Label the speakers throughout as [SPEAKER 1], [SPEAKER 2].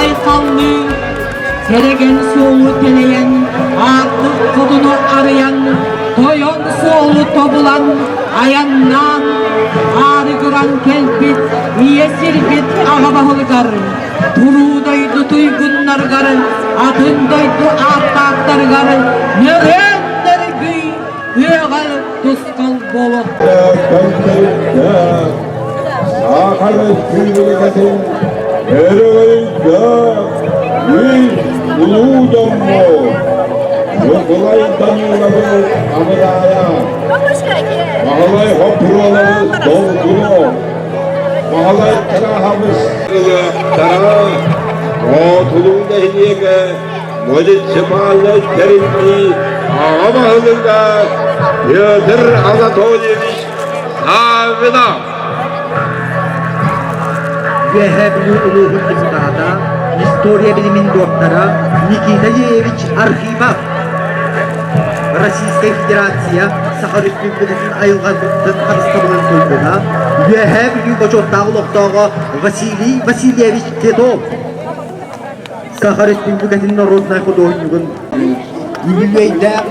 [SPEAKER 1] айхаллыы, Тэрэгэн суолу тэлэйэн, аартык хотуну арыйан, тойон суолу тобулан, айаннаан, аарыгыран кэлбит ийэ сирбит аҕа баһылыгар, туруу дойду туйгуннарыгар, атын дойду ааттаахтарыгар нөрүөн нөргүй үөҕэ тускал буолуох.
[SPEAKER 2] Саха Өрөспүүбүлүкэтин өрөгөйдөөх үс улуу дьоммут Ньукулай Даниловы Амыраайа, Баһылай Хоппуруолабы Долгуну, Баһылай Тараһабыс ылыахтара Боотулуу нэһилиэгэ муниципальнай тэриллии аҕа баһылыга Петр Анатольевич Саввинов.
[SPEAKER 3] Үөһээ Бүлүү улууһун депутата, история билимин доктора Никита Еевич Архипов, Российскай Федерация Саха Өрөспүүбүлүкэтин айылҕатын харыстабылын туйгуна, Үөһээ Бүлүү бочуоттаах олохтооҕо Василий Васильевич Титов, Саха Өрөспүүбүлүкэтин норуодунай худуоһунньугун үбүлүөйдээх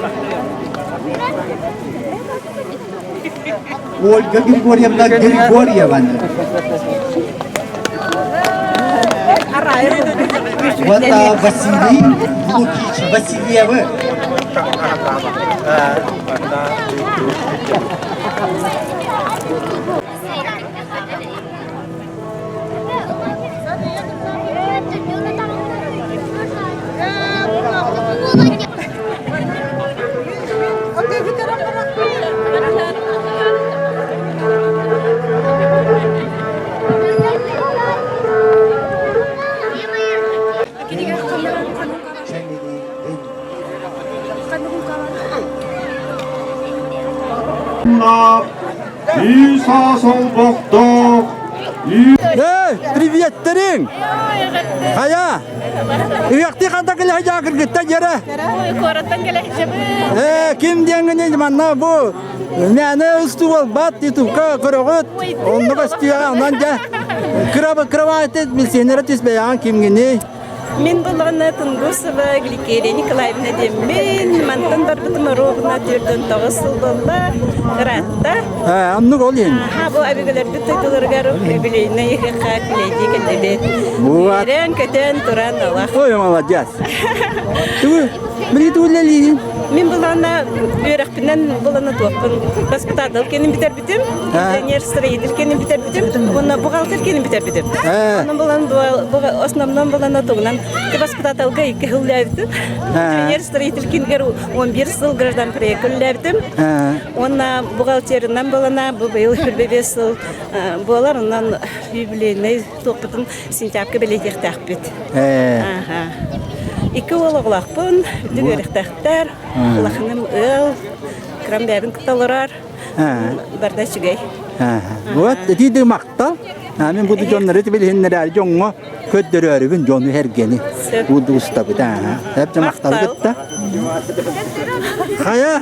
[SPEAKER 3] Ольга Григорьевна Григорьеваны уонна Василий Лукич Васильевы.
[SPEAKER 2] Иисус олбохтоох
[SPEAKER 4] Эй, приветтериҥ! Хайа? Ыһыахтыы ханта кэлэ сылдьаа кыргыттар дьэрэ?
[SPEAKER 5] Куораттан кэлэ сылдьабын.
[SPEAKER 4] Ээ, ким диэҥҥиний манна бу мээнэ устуу буолбат, ютубка көрөҕүт. Оннук өстүөҕэ, онон дьэ кыра кровати милиционера түспэйэҕин кимҥиний?
[SPEAKER 5] Мин буллаҕына Тунгусова Гликерия Николаевна диэммин. Мантан барбытым оруобуна 49 сыл буолла. Ыраатта.
[SPEAKER 4] Ээ, оннук ол иһин.
[SPEAKER 5] Аха, бу өбүгэлэрбит дойдуларыгар юбилейнай ыһыахха килэйдии кэллибит.
[SPEAKER 4] Вот.
[SPEAKER 5] Үөрэн, көтөн туран олох.
[SPEAKER 4] Ой, молодец. Тугу, билги тугу үлэлиигин?
[SPEAKER 5] Мин булана үөрэхпинэн булана туохпун баспытаатал кэнин бүтэрбитим, инженер строитель кэнин бүтэрбитим, уонна бухгалтер кэнин бүтэрбитим. Онон булан основном булана тугунан баспытааталга икки сыл үлээбитим. Инженер строитель кинигэр 11 сыл граждан проекка үлээбитим. Уонна бухгалтерынан булана бу быйыл 25 сыл буолар, онон юбилейный туохпутун сентябрьга бэлиэтиэхтээхпит. Икки уол оҕолоохпун, үрдүк үөрэхтээхтэр, улаханым ыал, кырам бэйэбин кытта олорор, барда үчүгэй.
[SPEAKER 4] Вот ити махтал. Мин бу дьоннору билиһиннэрээри дьоҥҥо көрдөрөөрүбүн дьону эргэни устабыт. Эп махтал кытта. Хайа,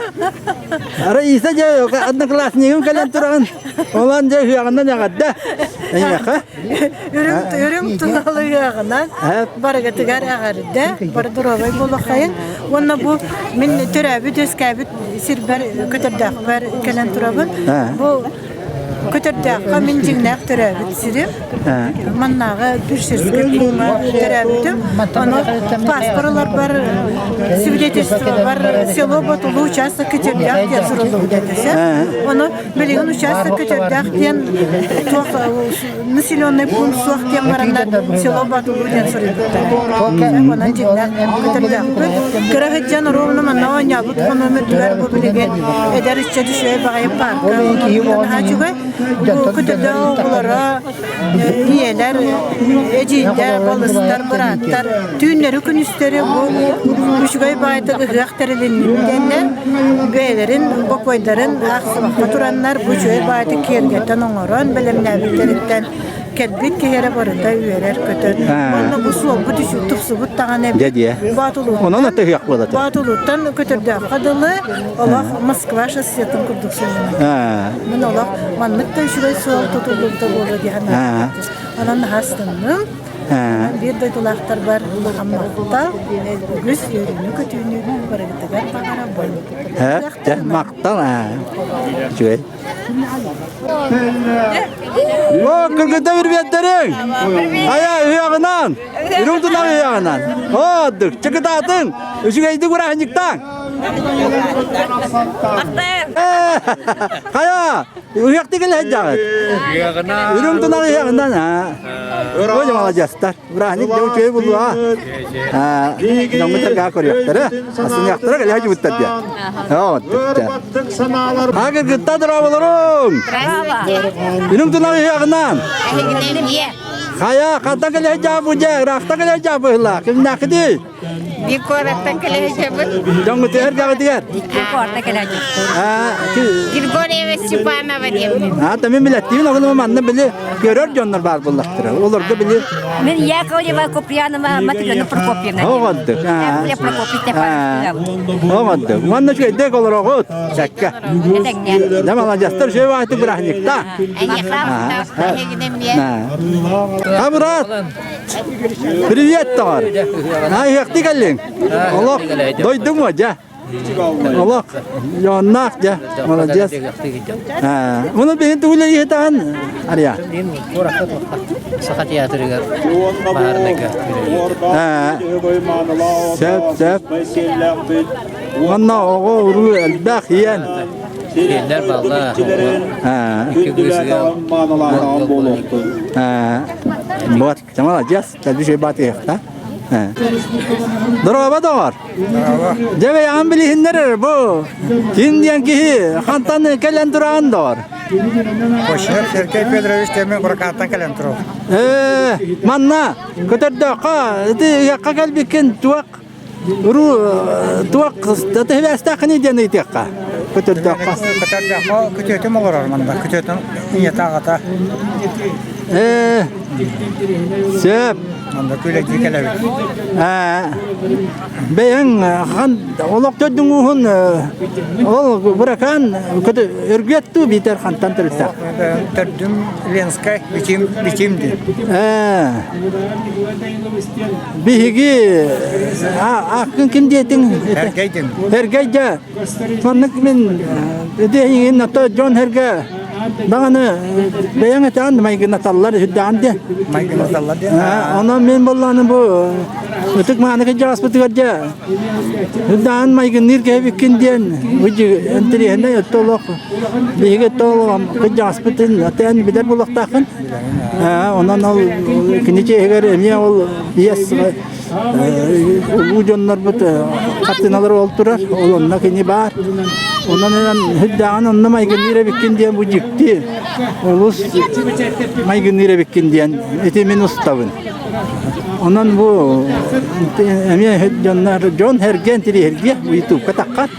[SPEAKER 4] Раиса дьэ одноклассникым кэлэн тураҕын. Олан дьэ ыһыаҕынан эҕэрдэ. Эйиэхэ.
[SPEAKER 6] Үрүҥ үрүҥ тунал ыһыаҕынан барыгытыгар эҕэрдэ, бары доруобай буолуоххайын. Уонна бу мин төрөөбүт үөскээбит сирбэр Көтөрдөөхпөр кэлэн турабын. Бу Көтөрдөөххө мин дьиҥнээх төрөөбүт сирим. Маннааҕы Пюшерскэй пууҥҥа төрөөбүтүм. Ону паспор ыларбар свидетельствобар село Ботулу участок Көтөрдөөх диэн суруллубут этэ. Ону билигин участок Көтөрдөөх диэн туох населенный пункт суох диэн бараннар село Ботулу диэн суруйбуттар. Онон дьиҥнээх Көтөрдөөхпүт. Кыра сылдьан ровно манна оонньообут хонуум үрдүгэр бу билигин эдэр ыччат үчүгэй баҕайы паарка наһаа үчүгэй. Бу көтөдөө оҕолоро, ийэлэр, эдьиийдэр, балыстар, бырааттар түүннэри-күнүстэри бу үчүгэй баҕайытык ыһыах тэрилинниннэр бэйэлэрин бокуойдарын аахсыбакка тураннар бу үчүгэй баҕайытык киэргэтэн оҥорон бэлэмнээбиттэриттэн кэлбит киһи эрэ барыта үөрэр-көтөр. Уонна бу суолбут тупсубут даҕаны
[SPEAKER 4] Дьэ диэ.
[SPEAKER 6] Боотулууттан
[SPEAKER 4] Онон атыһыах буолата.
[SPEAKER 6] Боотулууттан көтөрдөөххө дылы олох Москва шоссетын курдук суолунан. Мин олох маннык да үчүгэй суол тутуллубута буолуо диэн Онон наһаа астынным. Биир дойдулаахтарбар улахан махтал, үгүс үөрүүнү-көтүүнү барыгытыгар баҕарабын.
[SPEAKER 4] Дьэ, махтал. Үчүгэй. О, кыргыттар үрбүөттэриҥ! Хайа, ыһыаҕынан! Үрүҥ тунах ыһыаҕынан! О, ордук! Чыкытаатыҥ! Үчүгэйдик бырааһынньыктааҥ! Хайа, ыһыахтыы кэлэ сылдьаҕыт? Үрүҥ тунах ыһыаҕынан, аа. Ой, маладьыастар. Бырааһынньык дьэ үчүгэй буолуоҕа. Дьоҥҥут эргээ көрүөхтэрэ. Асыныахтара кэлэ сылдьыбыттар диэн. Оо, Аа, кыргыттар дорооболоруҥ! Үрүҥ тунах ыһыаҕынан! Хайа, хантан кэлэ сылдьаҕыт дьэ? Ыраахтан кэлэ сылдьаҕыт быһыылаах. Кимнээххитий?
[SPEAKER 7] Биир куораттан кэлэ сылдьабыт.
[SPEAKER 4] Дьоҥҥутугар кэҕитигэр?
[SPEAKER 7] Икки куората кэлэ сылдьабыт. Григорьева Степанова диэммин.
[SPEAKER 4] Аа, та мин билэттиин оҕону манна били көрөр дьоннор баар буоллахтара. Олорго били
[SPEAKER 7] Мин Яковлева Куприянова Матрена Прокопьевна.
[SPEAKER 4] Оҕонтук.
[SPEAKER 7] Яковлева Прокопий Степанович.
[SPEAKER 4] Оҕонтук. Манна үчүгэйдик олороҕут. Сәккэ. Дьэ маладьыастар үчүгэй баҕайытык бырааһынньыкта. А брат, Привет, тоҕор. Айыахты кэллиҥ. Олох дойдуҥ уо дьэ. Олох дьоннаах дьэ. Молодец. Муну биһин тугу үлэлиһитаҕын Ария?
[SPEAKER 8] Саха театрыгар баарныга
[SPEAKER 4] Сөп, сөп. Манна оҕо уруу элбэх иэн.
[SPEAKER 8] Сиэннэр балла
[SPEAKER 4] Вот, молодец, следующий батыхта. Здорово, доҕор. Дьэ бэйэҕин билиһиннэр бу. Ким диэн киһи хантан кэлэн тураҕын доҕор?
[SPEAKER 9] Кочнев Сергей Федорович Темин Буракаттан кэлэн турар.
[SPEAKER 4] Э, манна көтөрдөөххө ити ыһыахха кэлбиккин туох Уруу туох тэтиһилээстэххиний диэн ыйытыахха көтөрдөөххө.
[SPEAKER 9] Көтөрдөөххө күтүөтүм олорор манна. Күтүөтүм ийэтэ аҕата.
[SPEAKER 4] Ээ сөп.
[SPEAKER 9] Манна күлэдии кэлэбит.
[SPEAKER 4] Ээ бэйэҥ хан олох төрдүҥ ууһун ол быракаан өргүөт дуу биитэр хантан төрүттээх?
[SPEAKER 9] Төрдүм Ленскай Бичим Бичим диэн.
[SPEAKER 4] Ээ Биһиги ааккын ким диэтиҥ?
[SPEAKER 9] Эргэй диэн.
[SPEAKER 4] Эргэй дьэ. Маннык мин ити ото дьон эргэ даҕаны бэйэҥ этэҕин майгынаталлар үрдэҕин диэн.
[SPEAKER 9] Майгынаталлар диэн.
[SPEAKER 4] Онон мин буоллааны бу ытык мааны кырдьаҕаспытыгар дьэ үрдэҕин майгынныыр киһибиккин диэн интэриэһинэй өттө олох биһиги өттө олох кырдьаҕаспытын этэн билэр буолуохтааххын. Онон ол кини чиэһигэр эмиэ ол биэс улуу дьоннорбут хартыыналар ол турар, ол онно кини баар. Онон үрдээҕин онно майгынныыр эбиккин диэн бу дьикти олус майгынныыр эбиккин диэн ити мин устабын. Онон бу эмиэ дьоннор дьон эргэн тириһиргэ ютубка таххар.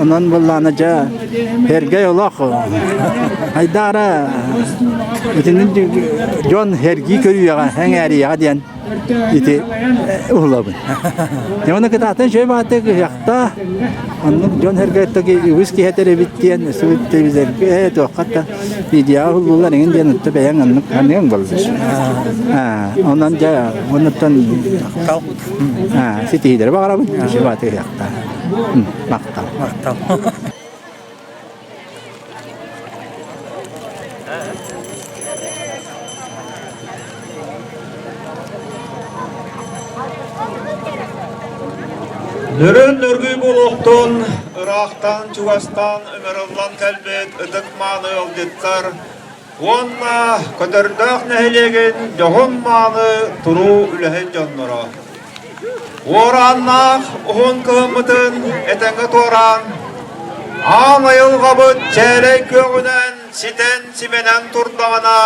[SPEAKER 4] Онон буоллаҕына дьэ эргэй олох айдаара итинник дьон эргии көрүөҕэ эҥээриэҕэ диэн ити уһулабын. Дьэ кытаатан үчүгэй баҕайытык ыһыахта оннук дьон эргэттэ үгүс киһи этэр эбит диэн өссө туохха да видеоҕа уһуллулар эҥин диэн отто бэйэҥ оннук аныаҥ буолла. Онон дьэ оннуттан Ситиһиилэри баҕарабын. Сибаатыһыахтаах. Махтал.
[SPEAKER 9] Махтал.
[SPEAKER 2] Нөрөн нөргүй буолуохтун, ыраахтан-чугастан ыҥырыллан кэлбит ытык-мааны ыалдьыттар уонна Көтөрдөөх нэһилиэгин дьоһун-мааны туруу үлэһит дьонноро. Уорааннаах уһун кыһыммытын этэҥҥэ туораан, аан айылҕабыт чээлэй күөҕүнэн ситэн-симэнэн турдаҕына,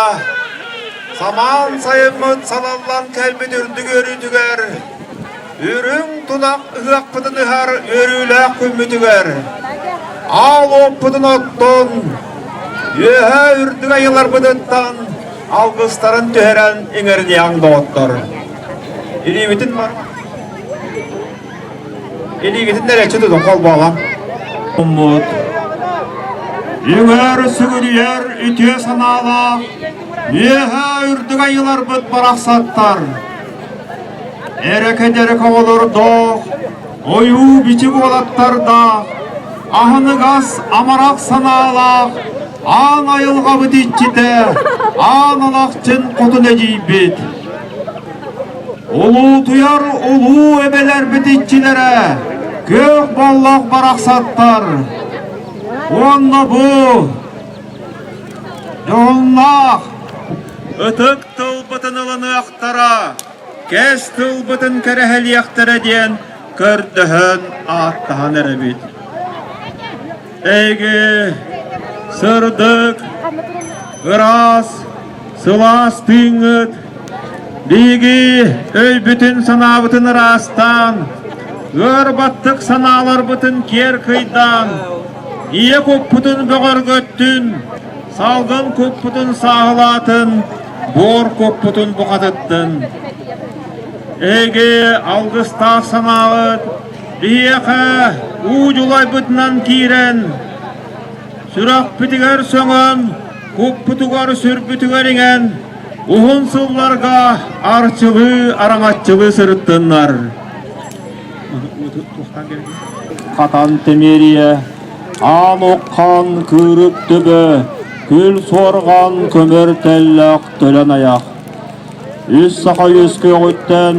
[SPEAKER 2] самаан сайыммыт салаллан кэлбит үрдүк үөрүүтүгэр, үрүҥ тунах ыһыахпытын ыһар үөрүүлээх күммүтүгэр, аал уоппутун оттон, Үөһээ үрдүк айыларбытыттан алгыстарын түһэрэн иҥэриниэҕиҥ доҕоттор. Илиибитин Илиигитин нэлэччи тутун холбообоҥ. Уммут. Үҥэр сүгүрүйэр үтүө санаалаах үөһээ үрдүк айыларбыт барахсаттар. Эрэкэ-дьэрэкэ оҕолордоох, ойуу-бичик уолаттардаах, аһыныгас амарах санаалаах аан айылҕабыт иччитэ, аан алахчын хотун эдьиийбит. Улуутуйар улуу эбэлэрбит иччилэрэ, күөх боллох барахсаттар. Уонна бу дьоһуннаах ытык тылбытын ылыныахтара, кэс тылбытын кэрэһэлиэхтэрэ диэн көрдөһөн ааттаһан эрэбит. Эйги сырдык, ыраас, сылаас тыыҥҥыт биһиги өйбүтүн-санаабытын ыраастаан, ыар баттык санааларбытын киэр кыйдаан, ийэ куппутун бөҕөргөттүн, салгын куппутун сааһылаатын, буор куппутун бухатыттын. Эһиги алгыстаах санааҕыт биһиэхэ уу дьулайбытынан киирэн, сүрэхпитигэр сөҥөн, куппутугар-сүрбүтүгэр иҥэн, уһун сылларга арчылыы араҥаччылыы сырыттыннар. Хатан Тэмиэрийэ, аан оххан кыырык төбө, күл суорҕан көмөр тэллэх төлөн айах. Үс саха үөскүөҕүттэн,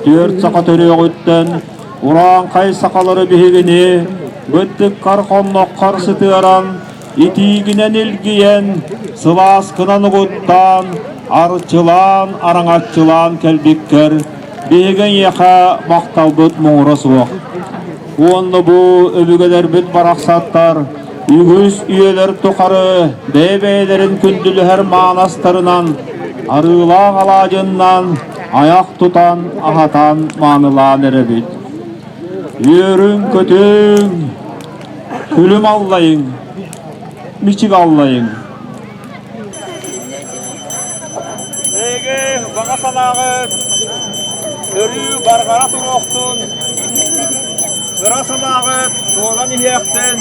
[SPEAKER 2] түөрт саха төрүөҕүттэн урааҥхай сахалары биһигини быттыккар хонноххор сытыаран, итиигинэн илгийэн, сылааскынан угуттаан, арчылаан, араҥаччылаан кэлбиккэр биһиги эйиэхэ махталбыт муҥура суох. Уонна бу өбүгэлэрбит барахсаттар үгүс үйэлэр тухары бэйэ-бэйэлэрин күндүлэһэр маанастарынан, арыылаах алаадьыннан айах тутан, аһатан маанылаан эрэбит. Үөрүҥ-көтүҥ, күлүм аллайыҥ, мичик аллайыҥ. Эһиги баҕа санааҕыт өрүү барҕара туруохтун, ыра санааҕыт туолан иһиэхтин,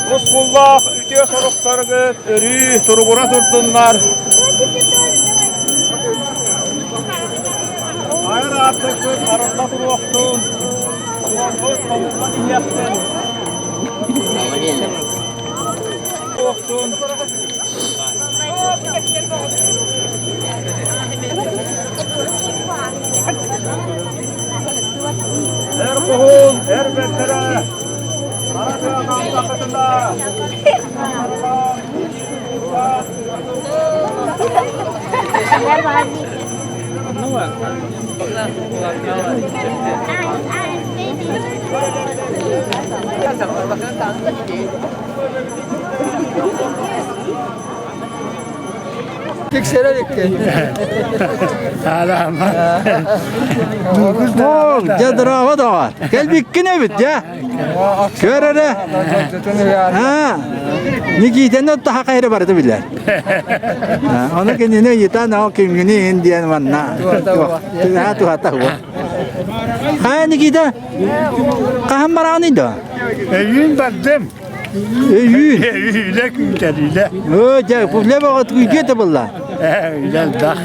[SPEAKER 2] тускуллаах үтүө соруктаргыт өрүү туругура турдуннар. Айар аартыкпыт арылла туруохтун, суолбут тобуллан иһиэхтин. Эр хоһуун, эр бэртэрэ, хара тыа хаамтаххытына,
[SPEAKER 4] Тиксэрэр икки. О, дьэ здорово доҕор. Кэлбиккин эбит дьэ. Көр эрэ. Аа. Никитаны таха хайры барыта билэр. Ону кинини ыйытан ол кимҥини иһин диэн манна. Туһа туһата хуа. Хайа Никита? Хаһан бараҕыный да?
[SPEAKER 9] Өйүүн бардым.
[SPEAKER 4] Өйүүн.
[SPEAKER 9] Үлэ күүтэр, үлэ.
[SPEAKER 4] Өө, дьэ, үлэ бөҕөт күүтүө да булла.
[SPEAKER 9] Үлэ элбэх.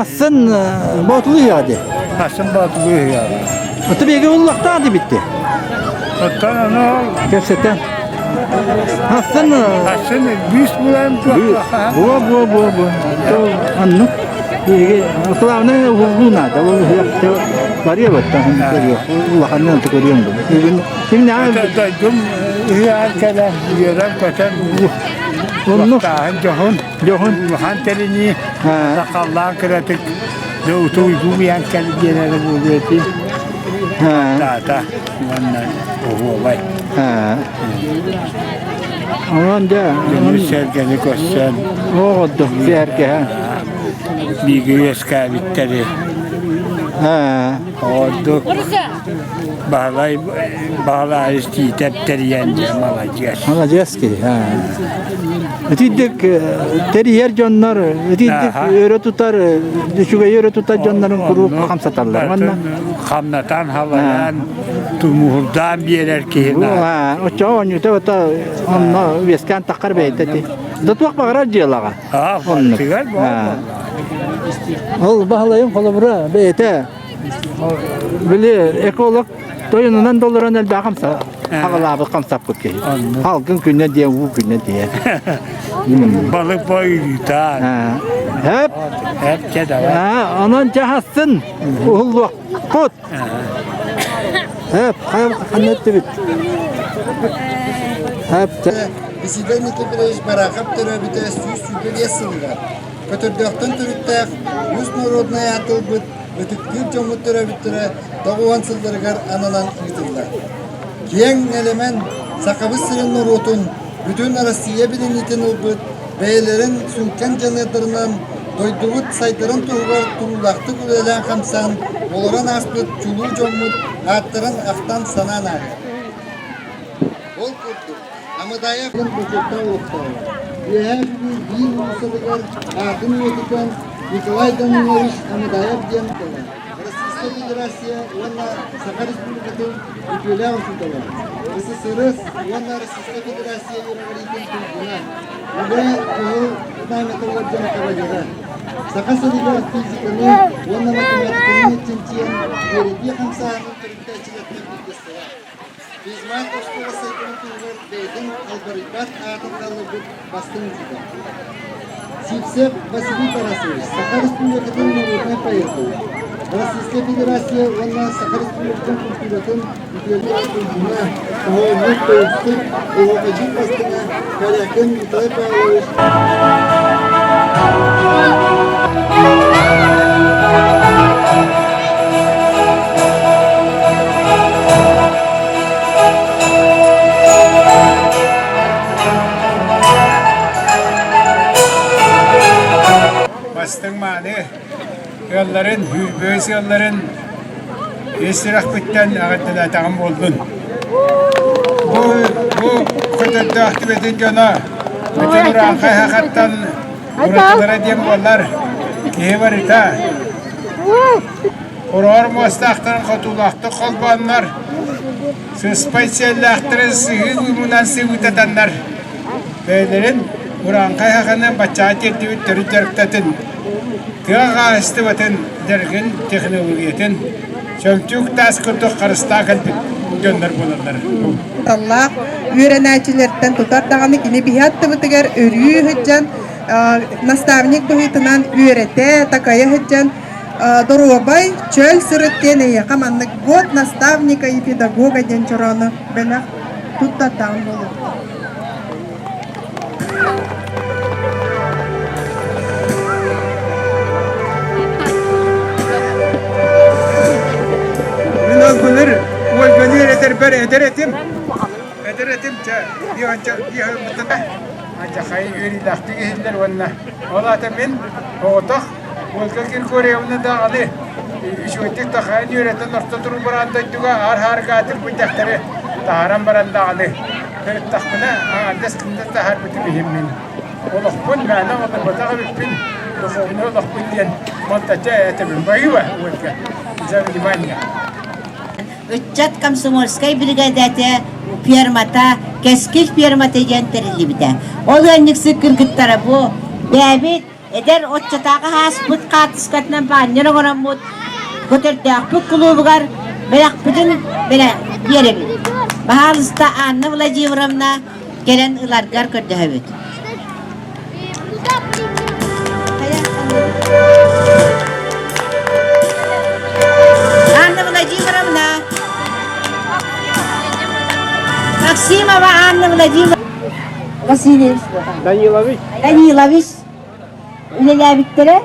[SPEAKER 4] Асын боотулу иһэҕэ
[SPEAKER 9] Асын боотулу иһэҕэ.
[SPEAKER 4] Ото биэгэ уллахтаах дибитти.
[SPEAKER 9] Оттон ону
[SPEAKER 4] Кэпсэтэн. Асын
[SPEAKER 9] Асын бүүс булан
[SPEAKER 4] Бу бу бу бу. Аннук. Главное уһуллуу наада. Ол барыа баттан көрүөх. Улаханынан көрүөм бу. Бүгүн кимнээҕи
[SPEAKER 9] дойдум ыһыаҕар кэлэн үөрэн-көтөн
[SPEAKER 4] Оннук
[SPEAKER 9] дьоһун
[SPEAKER 4] дьоһун
[SPEAKER 9] улахан тэринии сахаллаан кыратык дьэ утуйгуйан кэл диэн эрэ буолуо этим таата уонна оһуобай
[SPEAKER 4] Онон дьэ
[SPEAKER 9] дьону сэргэни көрсөн
[SPEAKER 4] оҕоддук сэргэһэ
[SPEAKER 9] бииргэ үөскээбиттэри ордук. Баһылай Баһылайыс Тиитэп тэрийэн дьэ маладьыас.
[SPEAKER 4] Маладьыас киһи. Итирдик тэрийэр дьоннор, итирдик өрө тутар, үчүгэй өрө тутар дьоннорун куруук хамсаталлар. Манна
[SPEAKER 9] хамнатан халайан, тумуһурдаан биэрэр киһи
[SPEAKER 4] наада. Оччоҕо оонньуута бата онно үөскээн таххар бэйэтэ ти. Да туох баҕарар дьыалаҕа.
[SPEAKER 9] Оннук.
[SPEAKER 4] Ол Баһылайым холобура бэйэтэ били эколог тойонунан да олорон элбэх хамса хаҕалаабыт хамсаппыт киһи. Халгын күнэ диэн уу күнэ диэн.
[SPEAKER 9] Балык бойутаан.
[SPEAKER 4] Хэп.
[SPEAKER 9] Хэп чэ давай.
[SPEAKER 4] Онон чахасын уһуллуохпут. Хэп, ханна өттүбүт? Хэп.
[SPEAKER 10] Василий Никифорович Барахов төрөөбүтэ 125 сылыгар Көтөрдөөхтөн төрүттээх үс норуодунай аатылбыт ытыктыыр дьоммут төрөөбүттэрэ 90 сылларыгар ананан ыытыллар. Киэҥ нэлэмэн Сахабыт сирин норуотун бүтүн Россия билиниитин ылбыт бэйэлэрин сүҥкэн дьаныардарынан дойдубут сайдарын туһугар туруулаахтык үлэлээн-хамсаан олорон ааспыт чулуу дьоммут ааттарын ахтан-санаан ааһар. Ол курдук, Амыдаев бочуоттаах олохтооҕо, Үөһээ Бүлүү биир уулуссатыгар аатын үйэтитэн Николай Данилович Амыдаев диэн буолар. Российскай Федерация уонна Саха Республикатын үтүөлээх учуутала, СССР уонна Российскай Федерация үөрэҕириитин туйгуна, Үлэ Кыһыл Знамята уордьан кавалера, Саха сиригэр физиканы уонна математиканы чинчийэн үөрэтии хамсааһынын төрүттээччилэртэн биирдэстэрэ. Физмат оскуола сайдарын туһугар бэйэтин халбарыйбат аатын хаалларбыт бастыҥ учуутал. Сивцев Василий Тарасович, Саха Республикатын норуодунай поэта, Российскай Федерация уонна Саха Республикатын культуратын үтүөлээх туйгуна, хоһоонньут, тойуксут, оһуохайдьыт бастыҥа Корякин Николай Павлович.
[SPEAKER 9] Бастыҥ мааны ыалларын, үүрбүөс ыалларын ис сүрэхпиттэн эҕэрдэлээтэҕим буоллун. Бу, бу көтөрдөөх түбэтин дьоно бүтүн урааҥхай хахаттан уратылара диэн буоллар киһи барыта Хороҕор муостаахтарын хотуулаахтык холбооннор, сыспай сиэллээхтэрин сыһыы уумунан сыбыытатаннар, бэйэлэрин урааҥхай хаханы баччаҕа тиэрдибит төрүт дьарыктатын, тыа хаһаайыстыбатын дьарыгын технологиятын чөмчүүк таас курдук харыстаан кэлбит дьоннор буолаллар.
[SPEAKER 11] Таллаах үөрэнээччилэртэн тутар даҕаны кини биһи аттыбытыгар өрүү сылдьан наставник быһыытынан үөрэтэ, такайа сылдьан доруобай, чөл сырыт диэн эйиэхэ маннык год наставника и педагога диэн чороону бэлэх туттартаҕым буолуохтаах.
[SPEAKER 9] Мин ол былыр Ольганы этэрбэр этэр этим. Этэр этим, чэ, Дьахай үөрүүлээхтик иһиллэр уонна ол аата мин оҕотох Ольга Григорьевна даҕаны үчүгэйдик такайан үөрэтэн орто туруу бараан дойдуга аар-һаарга аатырбыт дьахтары таһааран баран даҕаны сырыттахпына аҥаардас кымнас таһаарбытым иһин мин олохпун мээнэ олорботох эбиппин духовнай олохпун диэн малтача этэбин баһыыба Ольга за внимание
[SPEAKER 12] Ыччат комсомольскай биригээдэтэ фермата Кэскил фермата диэн тэриллибитэ. Ол ыанньыксыт кыргыттара бу бэйэбит эдэр оччотооҕу ааспыт хаартыскатынан баанньар оҥороммут Көтөрдөөхпүт кулуубугар бэлэхпитин биэрэбит. Баһаалыста Анна Владимировна кэлэн ыларгар көрдөһөбүт. Анна Владимировна. Максимова Анна Владимировна. Васильевич.
[SPEAKER 9] Данилович.
[SPEAKER 12] Данилович үлэлээбиттэрэ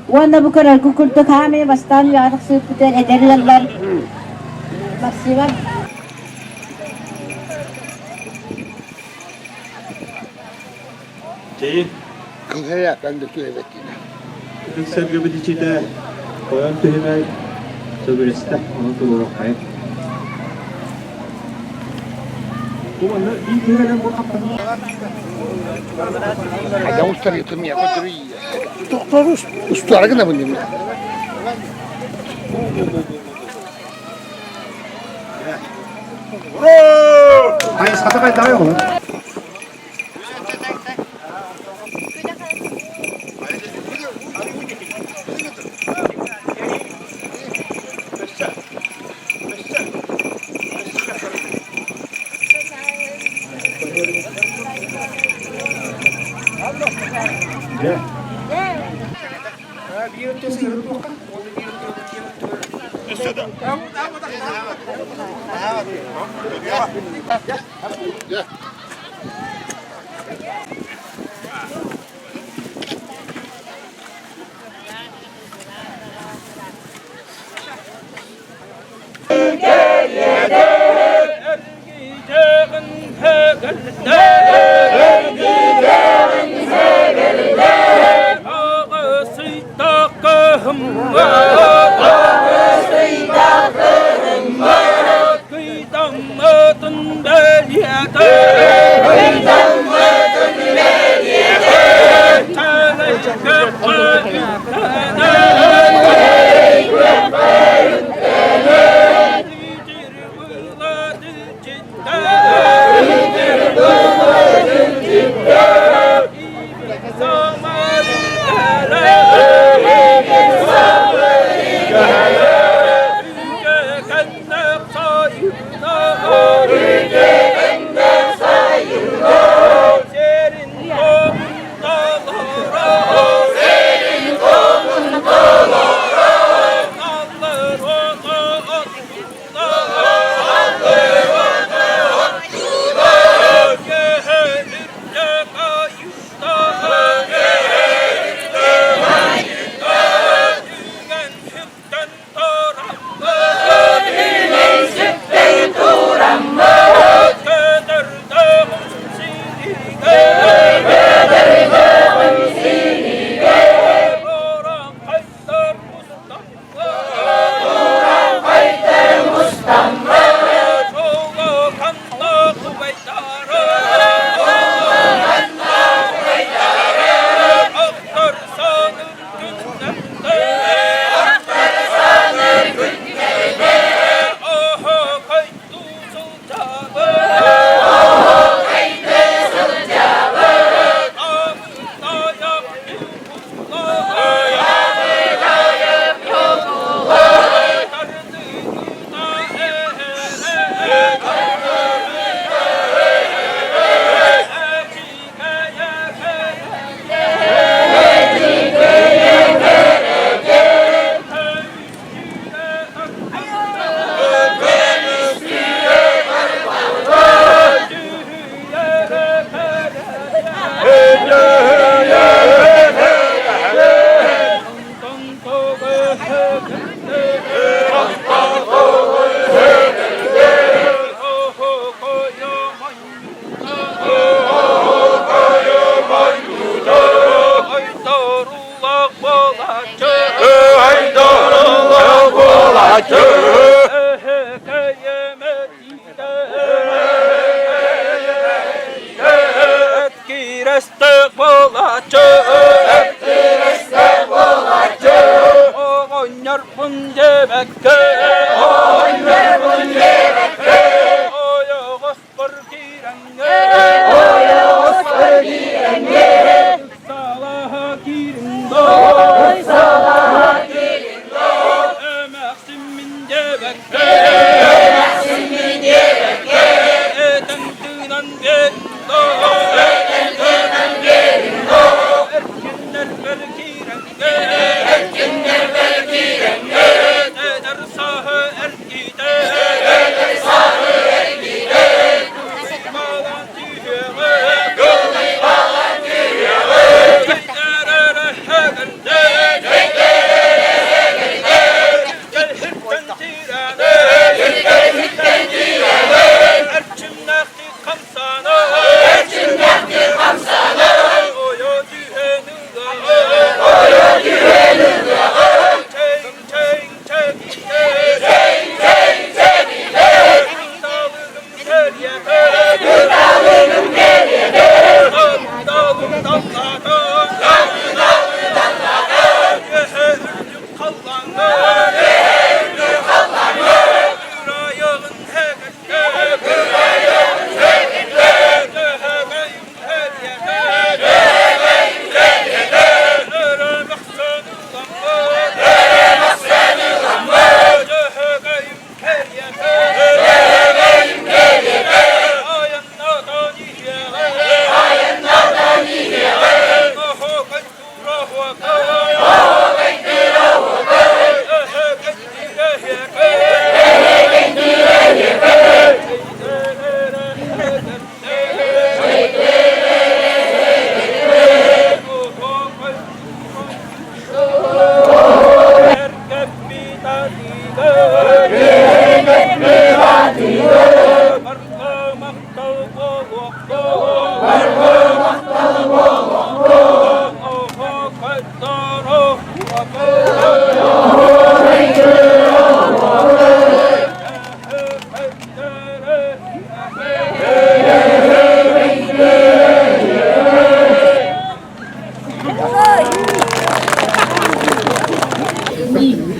[SPEAKER 12] уонна бу көрөргү курдук хаамай бастаан үөҕэ тахсыбыппытыгар эдэр ыаллар Максимов
[SPEAKER 13] Чэйи.
[SPEAKER 10] Кылһайаакан да түһэбэттинэ.
[SPEAKER 13] Ытык сэргэбит иччитэ тойон түһүмэй сөбүлэстэ, ону туруоруоххайын.
[SPEAKER 3] Хайысхата хайдаҕый оҕолор?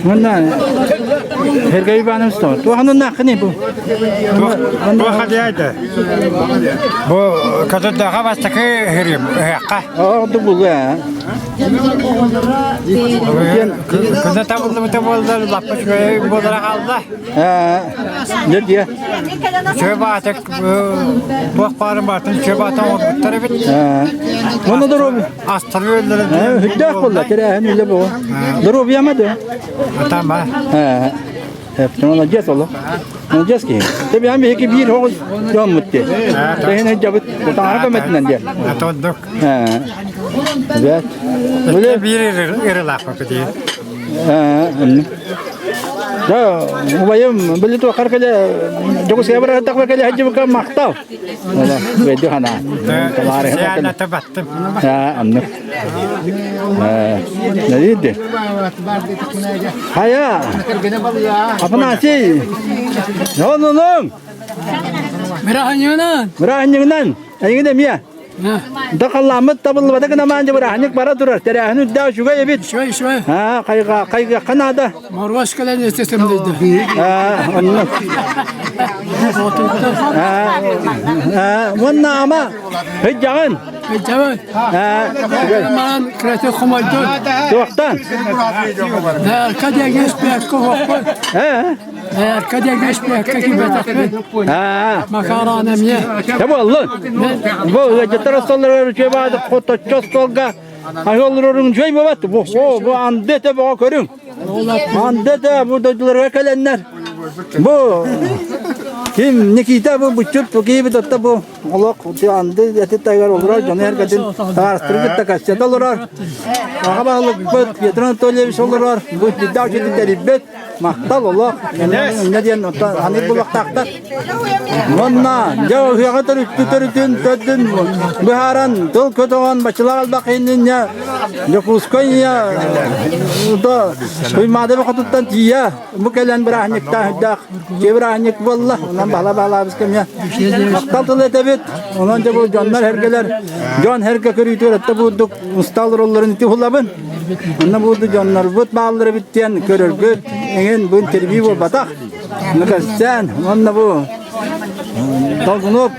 [SPEAKER 4] Манна Сергей Иванович туоханын бу?
[SPEAKER 9] Туоха диэйдэ. Бу көтөрдөөхө бастакы хирим ыһыахха.
[SPEAKER 4] Орду булу ээ.
[SPEAKER 9] Күнэ табыллыбыта буоллар лаппа үчүгэй буолара хаалла.
[SPEAKER 4] Дьэ дьэ.
[SPEAKER 9] Үчүгэй баатык туох баарын баатын үчүгэй баатын оҥорбуттар эбит.
[SPEAKER 4] Оны доруобуйа.
[SPEAKER 9] Астары өллөрө.
[SPEAKER 4] Үрдээх буолла тэрээһин үлэ бу. Доруобуйама да.
[SPEAKER 9] Атама.
[SPEAKER 4] Молодец олох. Молодец киһи. Тебиан биһиги биир оҕус дьоммут дии. Тэһин ыдьабыт таҥара көмөтүнэн диэн.
[SPEAKER 9] Атондук.
[SPEAKER 4] Эбээт.
[SPEAKER 9] Үлэ биир ырылаахпыт дии.
[SPEAKER 4] Да, убайым били туохар кэлэ дьокуускайга барар кэлэ сылдьыбыкка махтал. Бэйди хана.
[SPEAKER 9] Сианната баттым.
[SPEAKER 4] Аннык. Нәдиде. Хая. Афанасий. Нонунун.
[SPEAKER 14] Мираханьынан.
[SPEAKER 4] Мираханьынан. Эйигин эмиэ. Да халламмыт табыллыбата гынамаан бырааһынньык бара турар. Тэрээһин үрдээх үчүгэй эбит.
[SPEAKER 14] Үчүгэй, үчүгэй.
[SPEAKER 4] Аа, хайга хайгыахха наада.
[SPEAKER 14] Моруос кэлэн истесем дейди.
[SPEAKER 4] Аа, оннук. Аа, аа, уонна ама Ыдьаҕын.
[SPEAKER 14] Ыдьаҕын.
[SPEAKER 4] Аа,
[SPEAKER 14] Маан кыраты хомойдун.
[SPEAKER 4] Туохтан?
[SPEAKER 14] Аркадия Геспекко хоппун.
[SPEAKER 4] Ээ?
[SPEAKER 14] Аркадия Геспекко кибетекпин.
[SPEAKER 4] Аа.
[SPEAKER 14] Макаран эмиэ.
[SPEAKER 4] Тэ буоллун. Бу ыалдьыттар остоллору үчүгэй баҕайытык хоточчу остуолга аһыаллар үчүгэй буолбат. Бу бу анды этэ бөҕө көрүҥ. Анды этэ бу дойдуларга кэлэннэр. Бу ким Никита бу буччут бу киһибит отта бу олох анды эти тайгар олорор дьону эргэтин таарыстыры кытта кассета олорор. Аҕа баһылыкпыт Петр Анатольевич олорор. Бу дьиддаах дьиэтин тэрийбит. Махтал олох. Инньэ диэн оттон ханнык булуохтаахтар. Уонна дьэ ыһыаҕы төрүттү төрүтүн төрдүн быһааран тыл көтөҕөн бачылар албах иннинэ Дьокуускай Туймаада хотуттан тиийэ бу кэлэн бырааһынньыктаах дьиэ бырааһынньык буолла. Онон баһла баһлаабыс кэмҥэ махтал тыл этэбит. Онон дьэ бу дьоннор эргэлэр дьон эргэ көрүүтүгэр өттө буурдук устал ролларын ити булабын. Онно буурду дьоннорбут бааллар эбит диэн көрөргүт эҥин бу интервью буолбатах. Нүкэстээн уонна бу Долгунов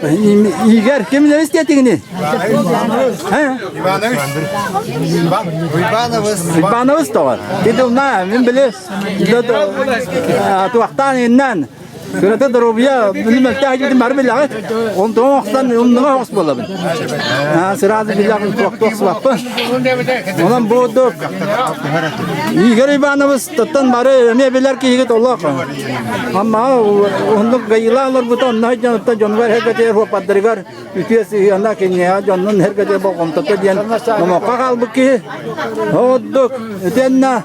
[SPEAKER 4] Игорь ким билэбис диэтигини?
[SPEAKER 10] Иванович. Иванович.
[SPEAKER 4] Иванович тоҕор. Титулна мин били туохтаан иннан Кырата доруобуйа билимэлтээх дьиэтин бары билэҕит. Онтон охсон умнуга оҕус буолабын. Сразу билэҕин туохтуох сыбаппын. Онон бу док Игорь Иванович тоттон бары эмиэ билэр киһигит олох. Амма оннук гайыла олорбута онно дьонуттан дьонугар эргэтигэр хуоппардарыгар үтүө сыһыана киниэхэ дьоннун эргэтигэр болҕомтото диэн номоххо хаалбыт киһи. Ордук итиэннэ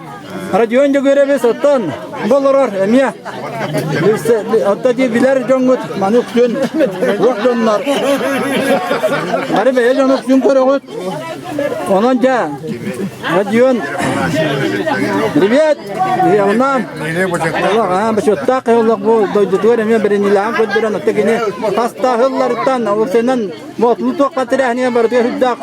[SPEAKER 4] Родион Дьөгүөрэбис оттон бу олорор эмиэ отто дии билэр дьоҥҥут маны үксүн уох дьоннор бары бэйэ дьону үксүн көрөҕүт онон дьэ Родион привет Явнам Олох бочуоттаах олох бу дойдутугар эмиэ бэриниилээҕин көрдөрөн отто кини хастааһылларыттан ол Мотуну туохха тэрээһинигэ барытыгар үрдээх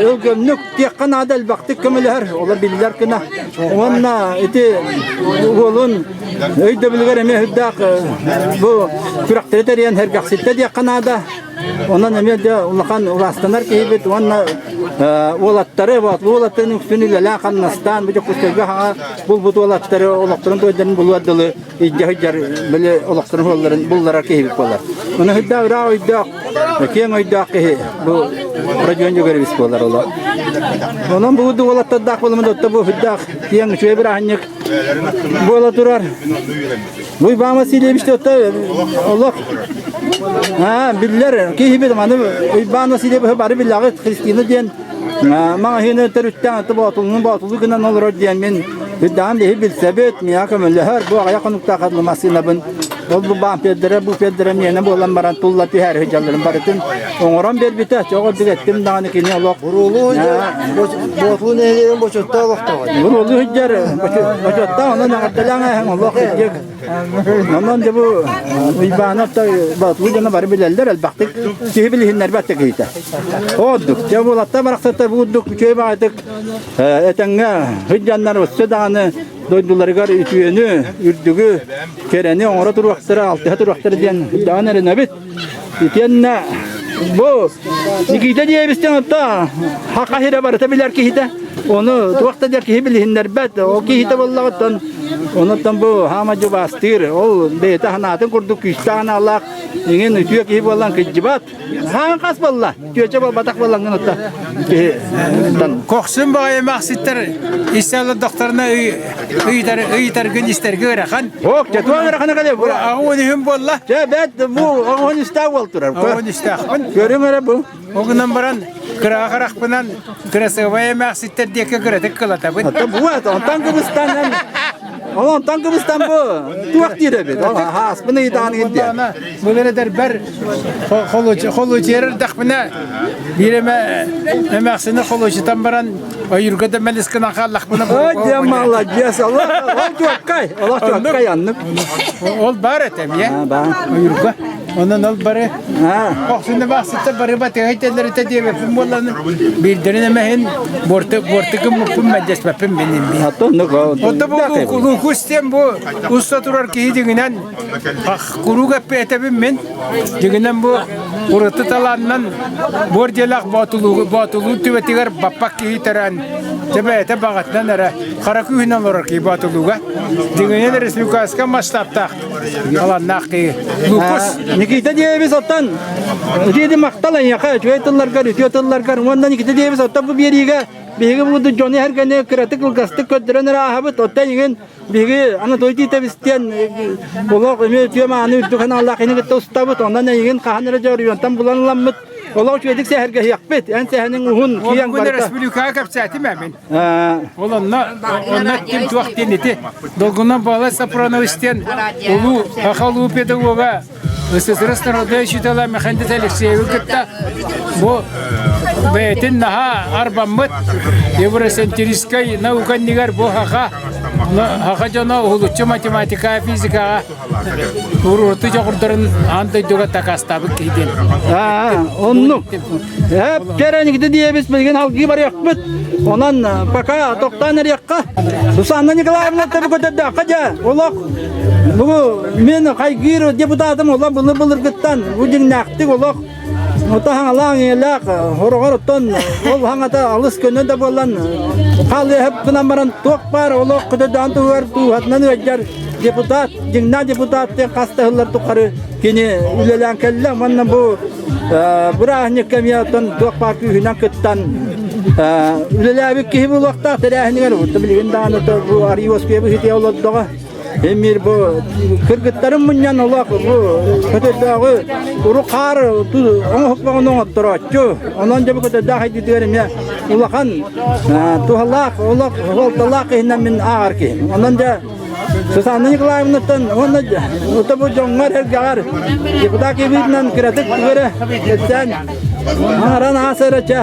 [SPEAKER 4] өлгөмнүк тиэххэ наада элбэхтик көмөлөһөр, олор биллэр гына. Уонна ити уолун өйдөбүлүгэр эмиэ үрдээх бу күрэхтэри тэрийэн сэргэхситтэ диэххэ наада. Онон эмиэ дьэ улахан улаастанар киһибит уонна уолаттары, уолаттарын үксүн үлэлээн хамнастаан бу Дьокуускайга хаҥа булбут уолаттары олохторун туойдарын булуор дылы илдьэ сылдьар били олохторун суолларын булларар киһибит буолар. Ону сылдьа ыраах өйдөөх, киэҥ өйдөөх киһи бу. Родион Дьөгүөрэбис буолар олох. Онон бу уолаттардаах буоламмыт отто бу үрдээх киэҥ үчүгэй бырааһынньык буола турар. Уйбаан Васильевич отто олох биллэр киһибит маны Уйбаан Васильевиһы бары билэҕит Христина диэн маҕаһыыны төрүттээн отто боотулуну боотулу гынан олорор диэн мин үрдэҕин биһи билсэбит миэхэ көмөлөһөр бу аҕыйах хонуктаах массыынабын Ол бу бампердара, буфердара миэнэ буолан баран тулла түһэр сылдьалларын барытын оҥорон биэрбитэ. Чоҕо эттим даҕаны кини олох
[SPEAKER 10] Буруулуу Боотулуу нэһилиэгин бочуоттаах олохтооҕо.
[SPEAKER 4] Буруулуу сылдьар бочуоттаах онон эҕэрдэлээн ааһан олох илдьик. Онон дьэ бу Уйбаанап да Боотулуу дьоно бары билэллэр элбэхтик киһи билиһиннэрбэт да киһитэ. Ордук. Дьэ буолаттар барахсаттар бу курдук үчүгэй баҕайытык этэҥҥэ сылдьаннар өссө даҕаны дойдуларыгар үтүөнү, үрдүгү, кэрэни оҥоро туруохтара, алтыһа туруохтара диэн даҕан эрэнэбит. Итиэннэ бу Никита диэбистэн отто хаха сирэ барыта билэр киһитэ. Ону туох да диэр киһи билиһиннэрбэт. Ол киһитэ буоллаҕыттан онуттан бу хаама дьубаастыыр. Ол бэйэтэ санаатын курдук күүстээх аналлаах иҥин үтүө киһи буолан кыдьыбат. Хаан хас буолла? Түөчэ буолбатах буоллаҥҥын отто киһи
[SPEAKER 9] Кохсун баҕайы махситтар истэллэр ыйытар ыйытаргын истэргэ ыарахан.
[SPEAKER 4] Ок, дьэ туох ыарахана кэлэ бу.
[SPEAKER 9] Аҕа үһүн буолла.
[SPEAKER 4] Дьэ бэт бу оҕон истээх буол турар.
[SPEAKER 9] Оҕон истээхпин.
[SPEAKER 4] Көрүҥ эрэ бу.
[SPEAKER 9] Ол гынан баран кыраҕа харахпынан кырасыабай эмээхситтэр диэки кыратык кылатабын.
[SPEAKER 4] Ата бу онтон кыбыстан Ол онтон кыбыстан бу туох диир эбит. Ол хааспын ыйытаан иһин
[SPEAKER 9] Былыр эдэрбэр холуочуйар эрдэхпинэ биир эмэ эмээхсини холуочутан баран ойуурга да мэлис гынан хааллахпына
[SPEAKER 4] Ой, молодец! Ол чуоккай, олох чуоккай аннык.
[SPEAKER 9] Ол бар этэ эмиэ. Ойуурга. Онон ол бары охсуну баахсыта бары батыһай теллэрите диэбэппин буолланы биирдэрин эмэһин буорты буорты гыммыппын мэлдьэспэппин мин имми. Отто бу лукус диэн бу уста турар киһи дьиҥинэн Куруук эппиэтэбин мин. Дьиҥинэн бу ураты талаанынан буор дьиэлээх Боотулуу Боотулуу түбэтигэр баппак киһи төрөөн, дьэ бэйэтэ баҕатынан эрэ хара күүһүнэн олорор киһи Боотулууга. Дьиҥинэн республиканскай масштабтаах талааннаах киһи. Лукус.
[SPEAKER 4] Никита диэбис оттон үтүө махтал эйиэхэ үчүгэй тылларгар, үтүө тылларгар уонна Никита диэбис оттон бу биэриигэ биһиги бу дьону эргэни кыратык кылгастык көрдөрөн эрэ ааһабыт. Оттон эйигин Биһиги Анатолий Титовичтен олох эмиэ үтүө мааны үрдүк аналлаах кини кытта устабыт. Онон эйигин хаһан эрэ дьоруйуонтан булан ыламмыт. Олох үчүгэйдик сэһэргэһиэхпит. Эн сэһэниҥ уһун, киэҥ
[SPEAKER 9] Бүгүн
[SPEAKER 4] барыта.
[SPEAKER 9] республикаҕа кэпсээтим ээ мин. Ол онно онно ким туох диэн ити Долгунан Баалай Сапронович диэн улуу саха улуу педагога СССР народнай учителя Михаил Алексеевы кытта бу бэйэтин наһаа арбаммыт евроцентристскай наука иннигэр бу саха саха дьоно уһулуччу математикаҕа физикаҕа уруурту дьоҕурдарын аан дойдуга дакаастаабыт киһи диэн.
[SPEAKER 4] Оннук. Кэрэникти диэбис билигин алгыы барыахпыт. Онон пока тохтоон эриэххэ. Сусанна Николаевна табы көтөрдөөххө дьэ олох бу мен хайгыыр депутатым олох былыр былыргыттан бу дьиҥнээхтик олох Ота хаҥалаах ийэлээх хороҕор оттон ол хаҥата алыс көнө да буолан хаалыаһып гынан баран туох баар олох көтөрдөөн туһугар дууһатынан ыалдьар депутат дьиҥнээх депутат диэн хас да сыллар тухары кини үлэлээн кэллэ уонна бу бырааһынньыкка эмиэ оттон туох баар күүһүнэн кыттан үлэлээбит киһи буолуохтаах тэрээһинигэр билигин даҕаны бу арыы уоскуйа быһыытыйа олордоҕо Эмир бу кыргыттарын мунньан олох бу көтөрдөөҕү уру хаар оҥоһукпаҕын оҥотторооччу. Онон дьэ бу көтөрдөөх айдыытыгар эмиэ улахан туһалаах олох суолталаах киһинэн мин ааҕар киһим. Онон дьэ Сусанна Николаевнаттан уонна бу дьоҥҥор эргэҕэр депутат киһибитинэн кыратык тугу эрэ кэпсээн Аҥаран аасара чэ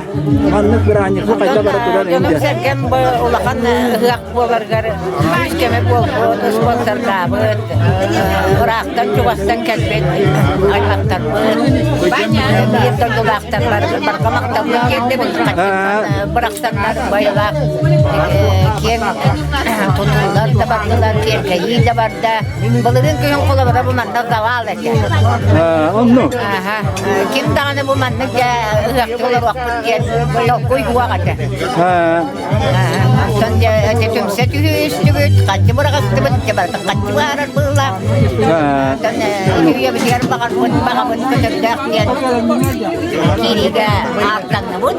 [SPEAKER 4] маннык бырааһынньыкка хайда бара турар
[SPEAKER 7] Дьонум сэргэм бу улахан ыһыах буоларыгар үс кэмэ буолбут, спонсордаабыт, ыраахтан чугастан кэлбит аймахтарбыт, биир дойдулаахтарбар барҕа махталбын тиэрдэбин, бырахсаннар байылаах киэҥ тутуулар да бардылар, киэркэйии да барда. Былырыын күһүн холобура бу манна завал этэ.
[SPEAKER 4] Онну.
[SPEAKER 7] Ким даҕаны бу маннык дьэ ыһыахтыы олоруохпут диэн толкуй суох этэ. Онтон дьэ ити түмсүү. Киирсэ түһүстүбүт, хаччы быраҕыстыбыт, барытын хаччы баарар быылаах. Оттон үйэбитигэр баҕарбыт, баҕабыт көтөрдөөх диэн киириигэ ааттанныбыт.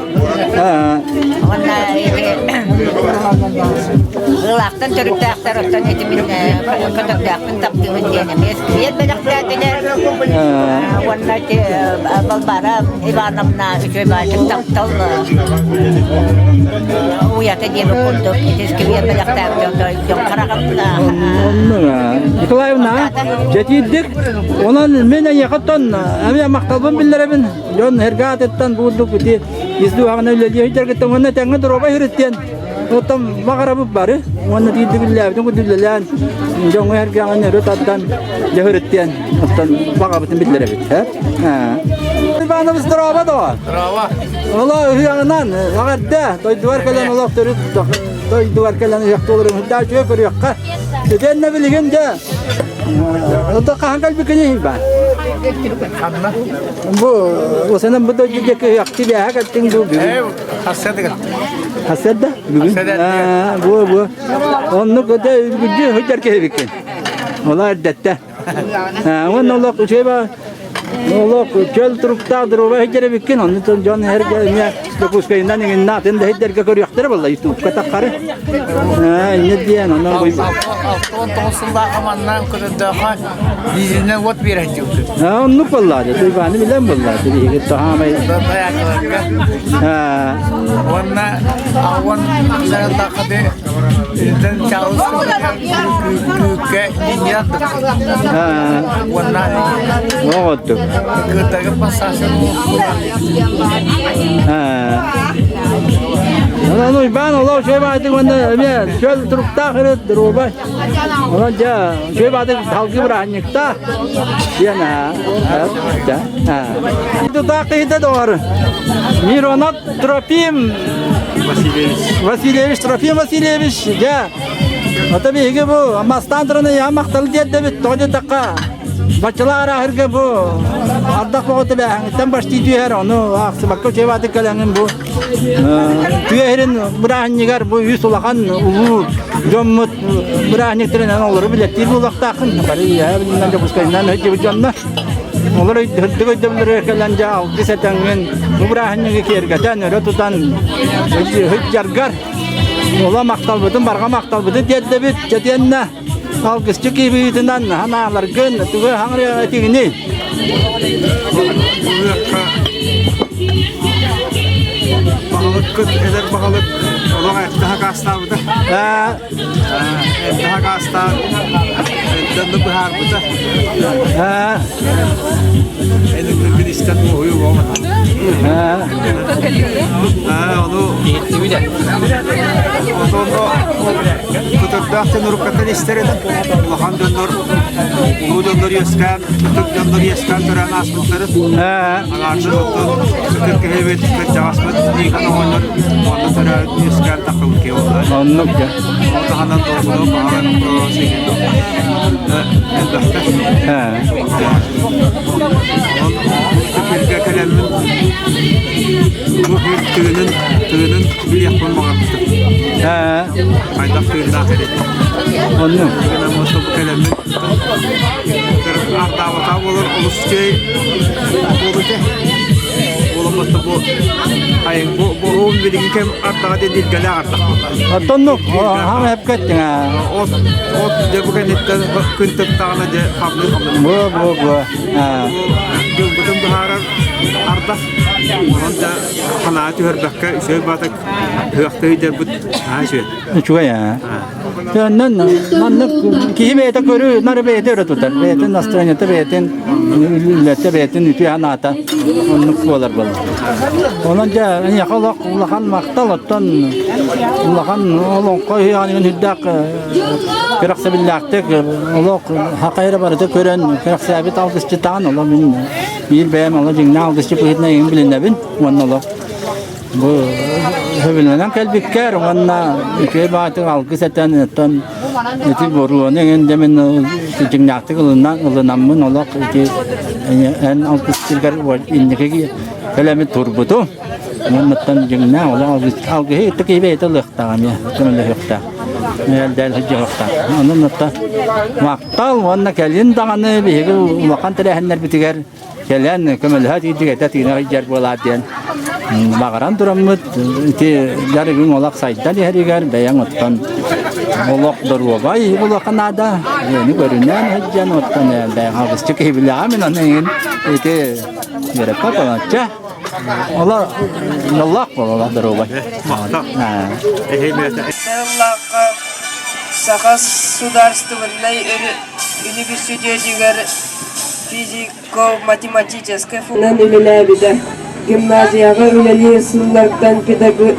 [SPEAKER 7] Уонна ити Ыылаахтан төрүттээхтэр оттон ити мин көтөрдөөхпүн таптыыбын диэн эмиэ сквер бэлэхтээтилэр. Уонна ити Балбаара Ивановна үчүгэй баайдык таптал уйата диэбит курдук ити сквер бэлэхтээбит дьон хараҕым
[SPEAKER 4] Николаевна, дьэтиирдик. Онон мин эйиэхэ оттон эмиэ махталбын биллэрэбин. Дьон эргэ аатыттан буурдук ити издуһаҕына үлэлии сылдьаргыттан уонна тэҥҥэ доруобай сырыттыан оттон баҕарабыт бары уонна тиийдик үлэлээбитин курдук үлэлээн дьоҥҥо эргэҕин өрө тардан дьөһүрүттүөн оттон баҕабытын биллэрэбит Иванович здорово доо
[SPEAKER 9] Здорово.
[SPEAKER 4] Оло ыһыаҕынан эҕэрдэ дойдугар кэлэн олох төрүт дойдугар кэлэн ыһыах туоларын үрдээ үчүгэй көрүөххэ итиэннэ билигин дьэ Ото хаһан кэлбиккиний ба?
[SPEAKER 9] Ханна?
[SPEAKER 4] Бу осанан бу дойду диэки ыһыахты бээһэ кэлтиҥ дуу бүгүн?
[SPEAKER 9] Хасседыга.
[SPEAKER 4] Хасседа? Бүгүн? Бу бу. Оннук өтө үгүдү сылдьар киһибиккин. Ола эрдэттэ. Уонна олох үчүгэй ба олох чөл туруктаах доруобай сылдьар эбиккин. Онну дьон эргэ эмиэ Дьокуускайынан иҥиннэ атын да сирдэргэ көрүөхтэрэ буолла ютубка таххары. Инньэ диэн онон
[SPEAKER 9] 69 сыллаах манна көрөрдөөхө дизельнэй уот биэрэн дьылды.
[SPEAKER 4] Оннук буолла дьэ Туйбааны билэн буолла биһиги таһаамай.
[SPEAKER 9] Уонна ауан сараллаахаты Илден чаус күүккэ линия Уонна
[SPEAKER 4] Оҕоттук.
[SPEAKER 9] Кытагы пассажир
[SPEAKER 4] Онон Уйбаан олох үчүгэй баайдык уонна эмиэ чөл туруктаах ырыт доруобай. Онон дьэ үчүгэй баайдык салгыы бырааһынньыктаах диэн Тутаах киһитэ доҕор Миронов Трофим
[SPEAKER 13] Васильевич.
[SPEAKER 4] Васильевич Трофим Васильевич дьэ ата биһиги бу мастаан туран ыйаан махтал диэрдэбит тоҕо диэтэххэ Баччалаах арааһырга бу ардах боҕото бээһэҥиттэн баштыы түһэр, ону аахсыбакка учебааты кэлэҥин бу түөһэрин бырааһынньыгар бу үс улахан улуу дьоммут бырааһынньыктарынан олору билэттиир буолуохтааххын. Бары үөһээ билинэн Дьокуускайынан сылдьыбыт дьоннор. Олор үрдүк өйдөбүллэригэр кэлэн дьэ алгыс этэҥҥин бу бырааһынньыгы киэргэтэн, өрө тутан сылдьаргар ола махталбытын, барҕа махталбытын тиэрдэбит. Дьэтиэннэ Алгысчы киһибитинэн ханааларгын тугу хаҥырыа этигиний?
[SPEAKER 13] Баһылыккыт эдэр баһылык олох эрдэ хакаастаабыта. Эрдэ хакаастаан эрдэ быһаарбыта. Энин истэн уһуйу буолбата. Ону Көтөрдөөх дьон уруккаттан истэр этим. Улахан дьоннор, улуу дьоннор үөскээн, ытык дьоннор үөскээн төрөөн ааспыттарын. Аҥаардас оттон ытык киһибит, кырдьаҕаспыт Никон оҕонньор онно төрөөбүт үөскээн таххыбыт киһи буолла.
[SPEAKER 4] Оннук дьэ.
[SPEAKER 13] Ол таһынан долгуну баҕаран сигин элбэхтэ. Онон сиргэ кэлэммин бу сир тыынын, тыынын билиэхпин баҕарбытым. Хайдах тыыннаах эбит.
[SPEAKER 4] Оннук.
[SPEAKER 13] Гынан бу кэлэммин ардаабатаа буолар олус үчүгэй буолбута. Буолан бу айын бу бу билигин кэм ардаҕа диэн илгэлээх ардах буолла.
[SPEAKER 4] Оттоннук хаама эпкэттиҥ
[SPEAKER 13] От от дьэ бу кэнниттэн күн тыктаҕына дьэ хамныы хамныы.
[SPEAKER 4] Бу бу бу.
[SPEAKER 13] Дьылбытын быһаарар ардах. Онон да санаа түһэрбэккэ үчүгэй баатык ыһыахтыы сылдьарбыт наһаа үчүгэй.
[SPEAKER 4] Үчүгэй аа. Онон маннык киһи бэйэтэ көрүү нары бэйэтэ өрө тутар. Бэйэтин настроениета бэйэтин үлэтэ бэйэтин үтүө санаата оннук буолар буолар. Онон дьэ эйиэхэ олох улахан махтал оттон улахан олоҥхо үһүйээнигин үрдээх кэрэхсэбиллээхтик олох хахайра барыта көрөн кэрэхсээбит алгысчытаан олох мин биир бэйэм олох дьиҥнээх алгысчыт быһыытынан эйигин билинэбин уонна олох бу сөбүлэнэн кэлбиккэр уонна үчүгэй баҕатык алгыс этэн оттон ити боруону эҥин дэмин дьиҥнээхтик ылынаммын олох ити эн алгысчыгар инники кэлэммит турбутум. Оннуттан дьиҥнээх олох алгыһы ытык киһи бэйэтэ ылыахтаах эмиэ көмөлөһүөхтээх. Элдээн сылдьыахтаах. Онон оттон махтал уонна кэлин даҕаны биһиги улахан тэрээһиннэрбитигэр кэлэн көмөлөһө тиийдик этэ тыына сылдьар буолаат диэн баҕаран тураммыт ити дьарыгыҥ олох сайдан иһэригэр бэйэҥ оттон олох доруобай буолуохха наада бэйэни көрүнэн сылдьан оттон бэйэҥ алгысчы киһи билэҕэ мин ону эҥин ити үөрэппэт болонча олор дьоллоох буолалар доруобай
[SPEAKER 15] Саха судаарыстыбаннай үнүбүрсүтүөтүгэр физико-математическай фунан үлэлээбитэ. Гимназияҕа үлэлиир сыллартан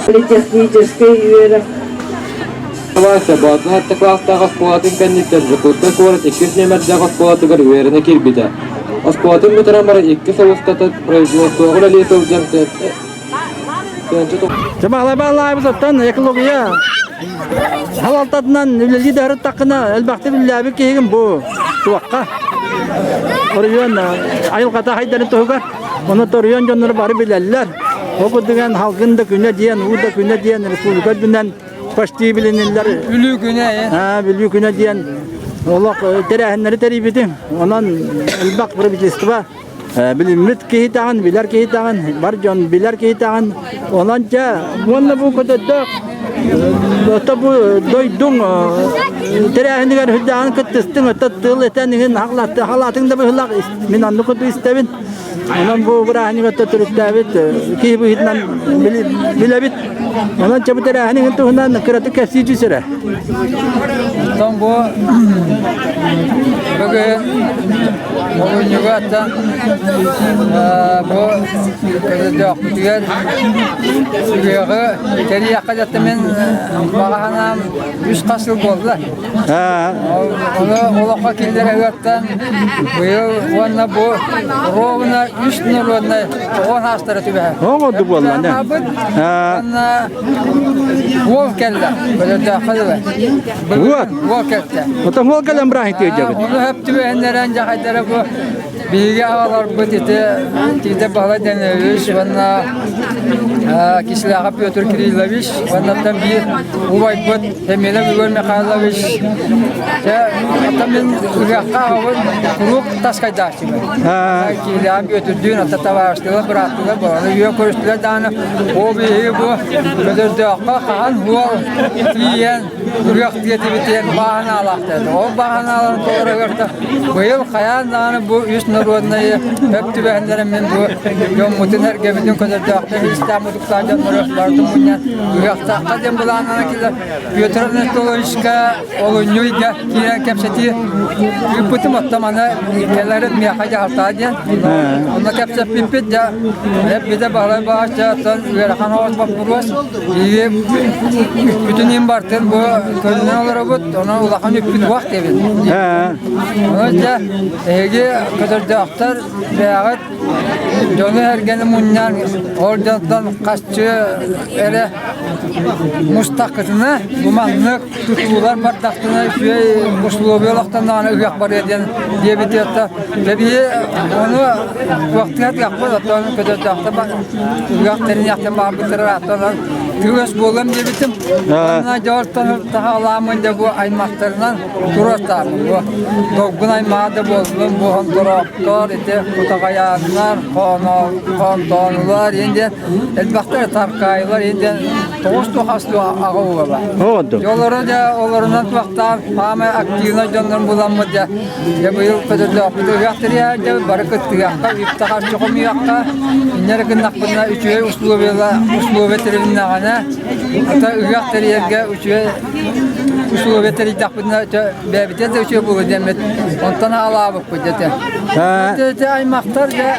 [SPEAKER 15] политехническэй үөрэх
[SPEAKER 16] Вася Боотун алта кылаастаах оскуолатын кэнниттэн Дьокуускай куорат иккис нүөмэрдээх оскуолатыгар үөрэнэ киирбитэ. Оскуолатын бүтэрэн баран икки сыл устата производствоҕа үлэлии сылдьан
[SPEAKER 4] Баалаабыт оттон экология салалтатынан үлэлии да сырыттаххына элбэхтик үлэлээбит киһигин бу туохха оройуон айылҕата хайдарын туһугар ону оройуон дьонноро бары билэллэр. Ол курдук эн халгын да күнэ диэн, уу да күнэ диэн республика үрдүнэн почти билиниллэр.
[SPEAKER 9] Бүлүү күнэ.
[SPEAKER 4] Аа, Бүлүү күнэ диэн олох тэрээһиннэри тэрийбитим. Онон элбэх правительство Билиммит киһитэҕин, билэр киһитэҕин, бар дьон билэр киһитэҕин. Онон дьэ, уонна бу көтөрдөөх ото бу дойдуҥ тэрээһинигэр үрдээҕин кыттыстыҥ, ото тыл этэн иҥин халаатыҥ да быһылах мин оннук курдук истэбин. Онон бу бырааһынньык ото төрүттээбит киһи быһыытынан билэбит. Онон чэ бу тэрээһин туһунан кыратык кэпсии түс эрэ.
[SPEAKER 9] Оттон бу бүгүн Олунньуга аттан бу көтөрдөөхпүтүгэр үһүөҕү тэрийиэххэ дьэ мин баҕа санаам үс хас сыл буолла. Ону олоххо киллэрэ ыаттан быйыл уонна бу ровно үс народнай оҕо саастара түбэһэр.
[SPEAKER 4] Оҥорду буолла не.
[SPEAKER 9] Уонна уол кэллэ. Көтөрдөөххө дылы.
[SPEAKER 4] Вот.
[SPEAKER 9] Уол кэлтэ.
[SPEAKER 4] Отон уол кэлэн быраһын тиэрдьэбит.
[SPEAKER 9] Ону хөп түбэһиннэрэн дьахайдара бу биһиги аҕаларбыт ити Тиитэ Баһылай Данилович уонна Кисляха Петр Кириллович уоннаттан биир убайбыт Емельян Егор Михайлович дьэ оттон мин ыһыахха аҕабын куруук таскайдааччыбын Киһилээх Бүөтүрдүүн ата табаарыстыылар бырааттыылар буолан үө көрүстүлэр даҕаны ол биһиги бу Көтөрдөөххө хаһан уол тиийэн Үрэх диэтибитиэн бааһынаалаахтар. Ол бааһынааларын толороругар быйыл хайаан даҕаны бу үс народнайы өп түбэһиннэрэн мин бу дьоммутун эргэбитин көтөрдөөхтөр истээх мутуктаах дьоннору барытын мунньан ыһыахтаахха диэн былааннана кэлэр Петр Анатольевичка олунньу ыйга киирэн кэпсэтии ыыппытым оттон аны кэлэрин миэхэ дьаһалтаа диэн онно кэпсэппиппит дьэ эппитэ баһылай баҕас оттон ыарахан оҕус боппуруос Биһиги үппүтүн иһин бартын бу көлүнэн олоробут, онон улахан үппүт уох диэбит. Онон дьэ эһиги көтөрдөөхтөр бэйэҕит дьону-сэргэни мунньан, ол дьонтон хаччы эрэ мустаххытына, бу маннык тутуулар бардахтына үчүгэй условия олохтонноҕуна ыһыах барыа диэн диэбит это биһи ону туохтуга тыахпыт оттон көтөрдөөхтөр ыһыах тэриниэхтэн баарбыттара ырааттан тыас буолуом диэбитим уонна дьоортон таһаалааммын дьэ бу аймахтарынан туруортааммын бу долгун аймаҕа да буоллун бу хонтороохтор ити кутаҕайааннар хоонтоонулар диэн элбэхтэр таркаайылар диэн тоҕус туох аҕа уола. Олору дьэ олорунан туохтаан саамай активнай дьоннорун буламмыт дьэ дьэ быйыл көтөрдөөхпүт ыһыах тэрийэр дьэ бары кыттыһыахха үп-харчы хомуйуохха инньэ эрэ гыннахпытына үчүгэй условиялар условия тэрилиннэҕинэ ата ыһыах тэрийэргэ үчүгэй условия тэрийдэхпитинэ бэйэбитигэр да үчүгэй буолуо диэммит онтон аалаабыппыт дьэ ити аймахтар дьэ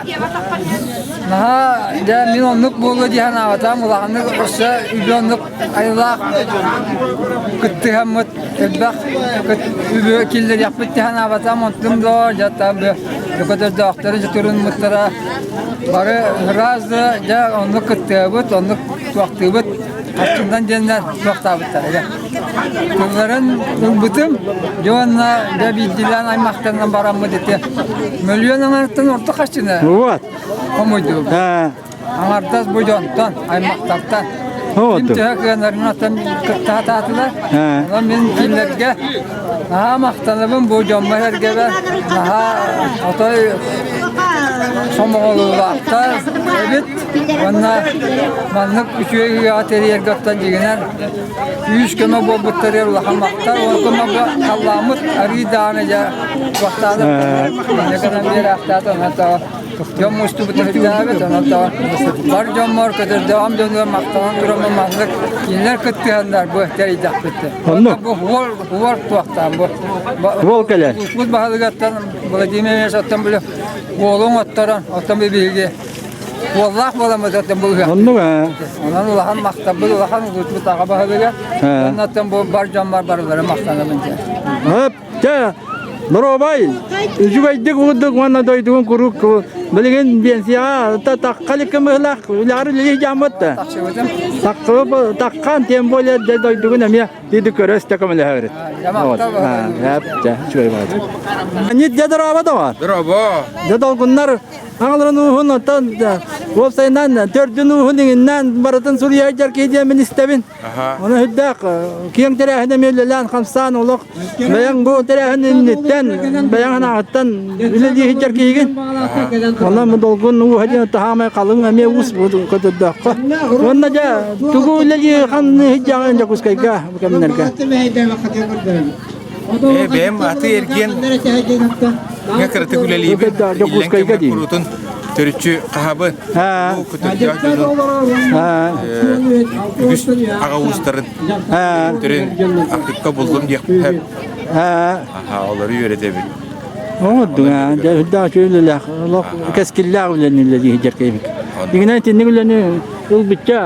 [SPEAKER 9] Наһаа дьэ мин оннук буолуо дии санаабатаҕым улаханнык өссө үбү оннук айылаах кыттыһаммыт элбэх үбү киллэриэхпит дии санаабатаҕым онтум доо дьэ көтөрдөөхтөрү дьэ туруммуттара бары ыраас да дьэ оннук кыттыһабыт оннук туохтуубут харчынан диэннэр туохтаабыттара дьэ тылларын ылбытым дьэ уонна дьэ биирдиилээн аймахтарынан бараммыт ити мөлүйүөн аҥарыттан ордук харчыны
[SPEAKER 4] Вот.
[SPEAKER 9] Хомуйдубут.
[SPEAKER 17] Аҥардас бу дьонтон, аймахтартан. Ким төһө кыанарынан кытта сатаатылар. Онон мин кинилэргэ наһаа махтанабын бу дьоммор-сэргэбэр. Наһаа отой сомоҕолуулаахтар эбит. Уонна маннык үчүгэй үйэҕэ тэрийэргэ оттон дьиҥинэн күүс-көмө буолбуттарыгар улахан махтал. Ол көмө бу халлааммыт арыый даҕаны дьэ туохтаата инньэ гынан биэрээхтээтэ онон Дьон мустубут үрдээбит, онон бар дьоммор, көтөрдөҕүм дьонугар махтанан тураммын маннык кинилэр кыттыһаннар бу тэрийдэхпит.
[SPEAKER 4] Оннук.
[SPEAKER 17] Бу уол уол туохтаан бу.
[SPEAKER 4] Уол кэлэр.
[SPEAKER 17] Улуус баһылыгыттан Владимир Ильич оттон били уолуҥ отторон, оттон бу биһиги уоллаах буоламмыт оттон бу ыһыах.
[SPEAKER 4] Оннук ээ.
[SPEAKER 17] Онон улахан махталбыт улахан улууспут аҕа баһылыга. Оннуттан бу бар дьоммор барылары махтанабын дьэ.
[SPEAKER 4] Өп, Чэ, доруобай, үчүгэйдик уурдук уонна дойдугун куруук билигин биэнсийэҕэ тахха илик быһыылаах үлэҕэр үлэлии дьааммыт да. Таххан тем более дойдугун эмиэ диди көрө истэ көмөлөһөрүт. Вот. Чэ, үчүгэй баҕайы. Нит дьэ дорообо доҕор.
[SPEAKER 9] Дорообо.
[SPEAKER 4] Дьэ долгуннар аҕаларын ууһун оттон уопсайынан төрдүн ууһун иҥиннээн барытын суруйа сылдьар киһи диэммин истэбин. Оны үрдээх киэҥ тэрээһин эмиэ үлэлээн хамсаан олох бэйэҥ бу тэрээһин инниттэн бэйэҥ анаҕыттан үлэлии сылдьар киһигин. Онон бу долгун ууһа диэн таһаамай халыҥ эмиэ уус көтөрдөөххө. Уонна дьэ тугу үлэлии ханны сылдьаҕын Дьокуускайга бу кэмнэргэ?
[SPEAKER 9] Э, бэйэм аты эргиэн ҥа кыратык үлэлиибин. Иллэҥ
[SPEAKER 4] Дьокуускайга
[SPEAKER 9] кэмҥэ
[SPEAKER 4] дии.
[SPEAKER 9] куруутун төрүччү хаһабын. Бу көтөрдөөх дьонун үгүс аҕа уустарын төрүн архивка буллум диэхпин. Аха, олору үөрэтэбин.
[SPEAKER 4] Оҥордуҥ дьэ үрдээх үлэлээх олох кэскиллээх үлэни үлэлии сылдьар киһибит. Дьиҥинэн итинник үлэни ылбычча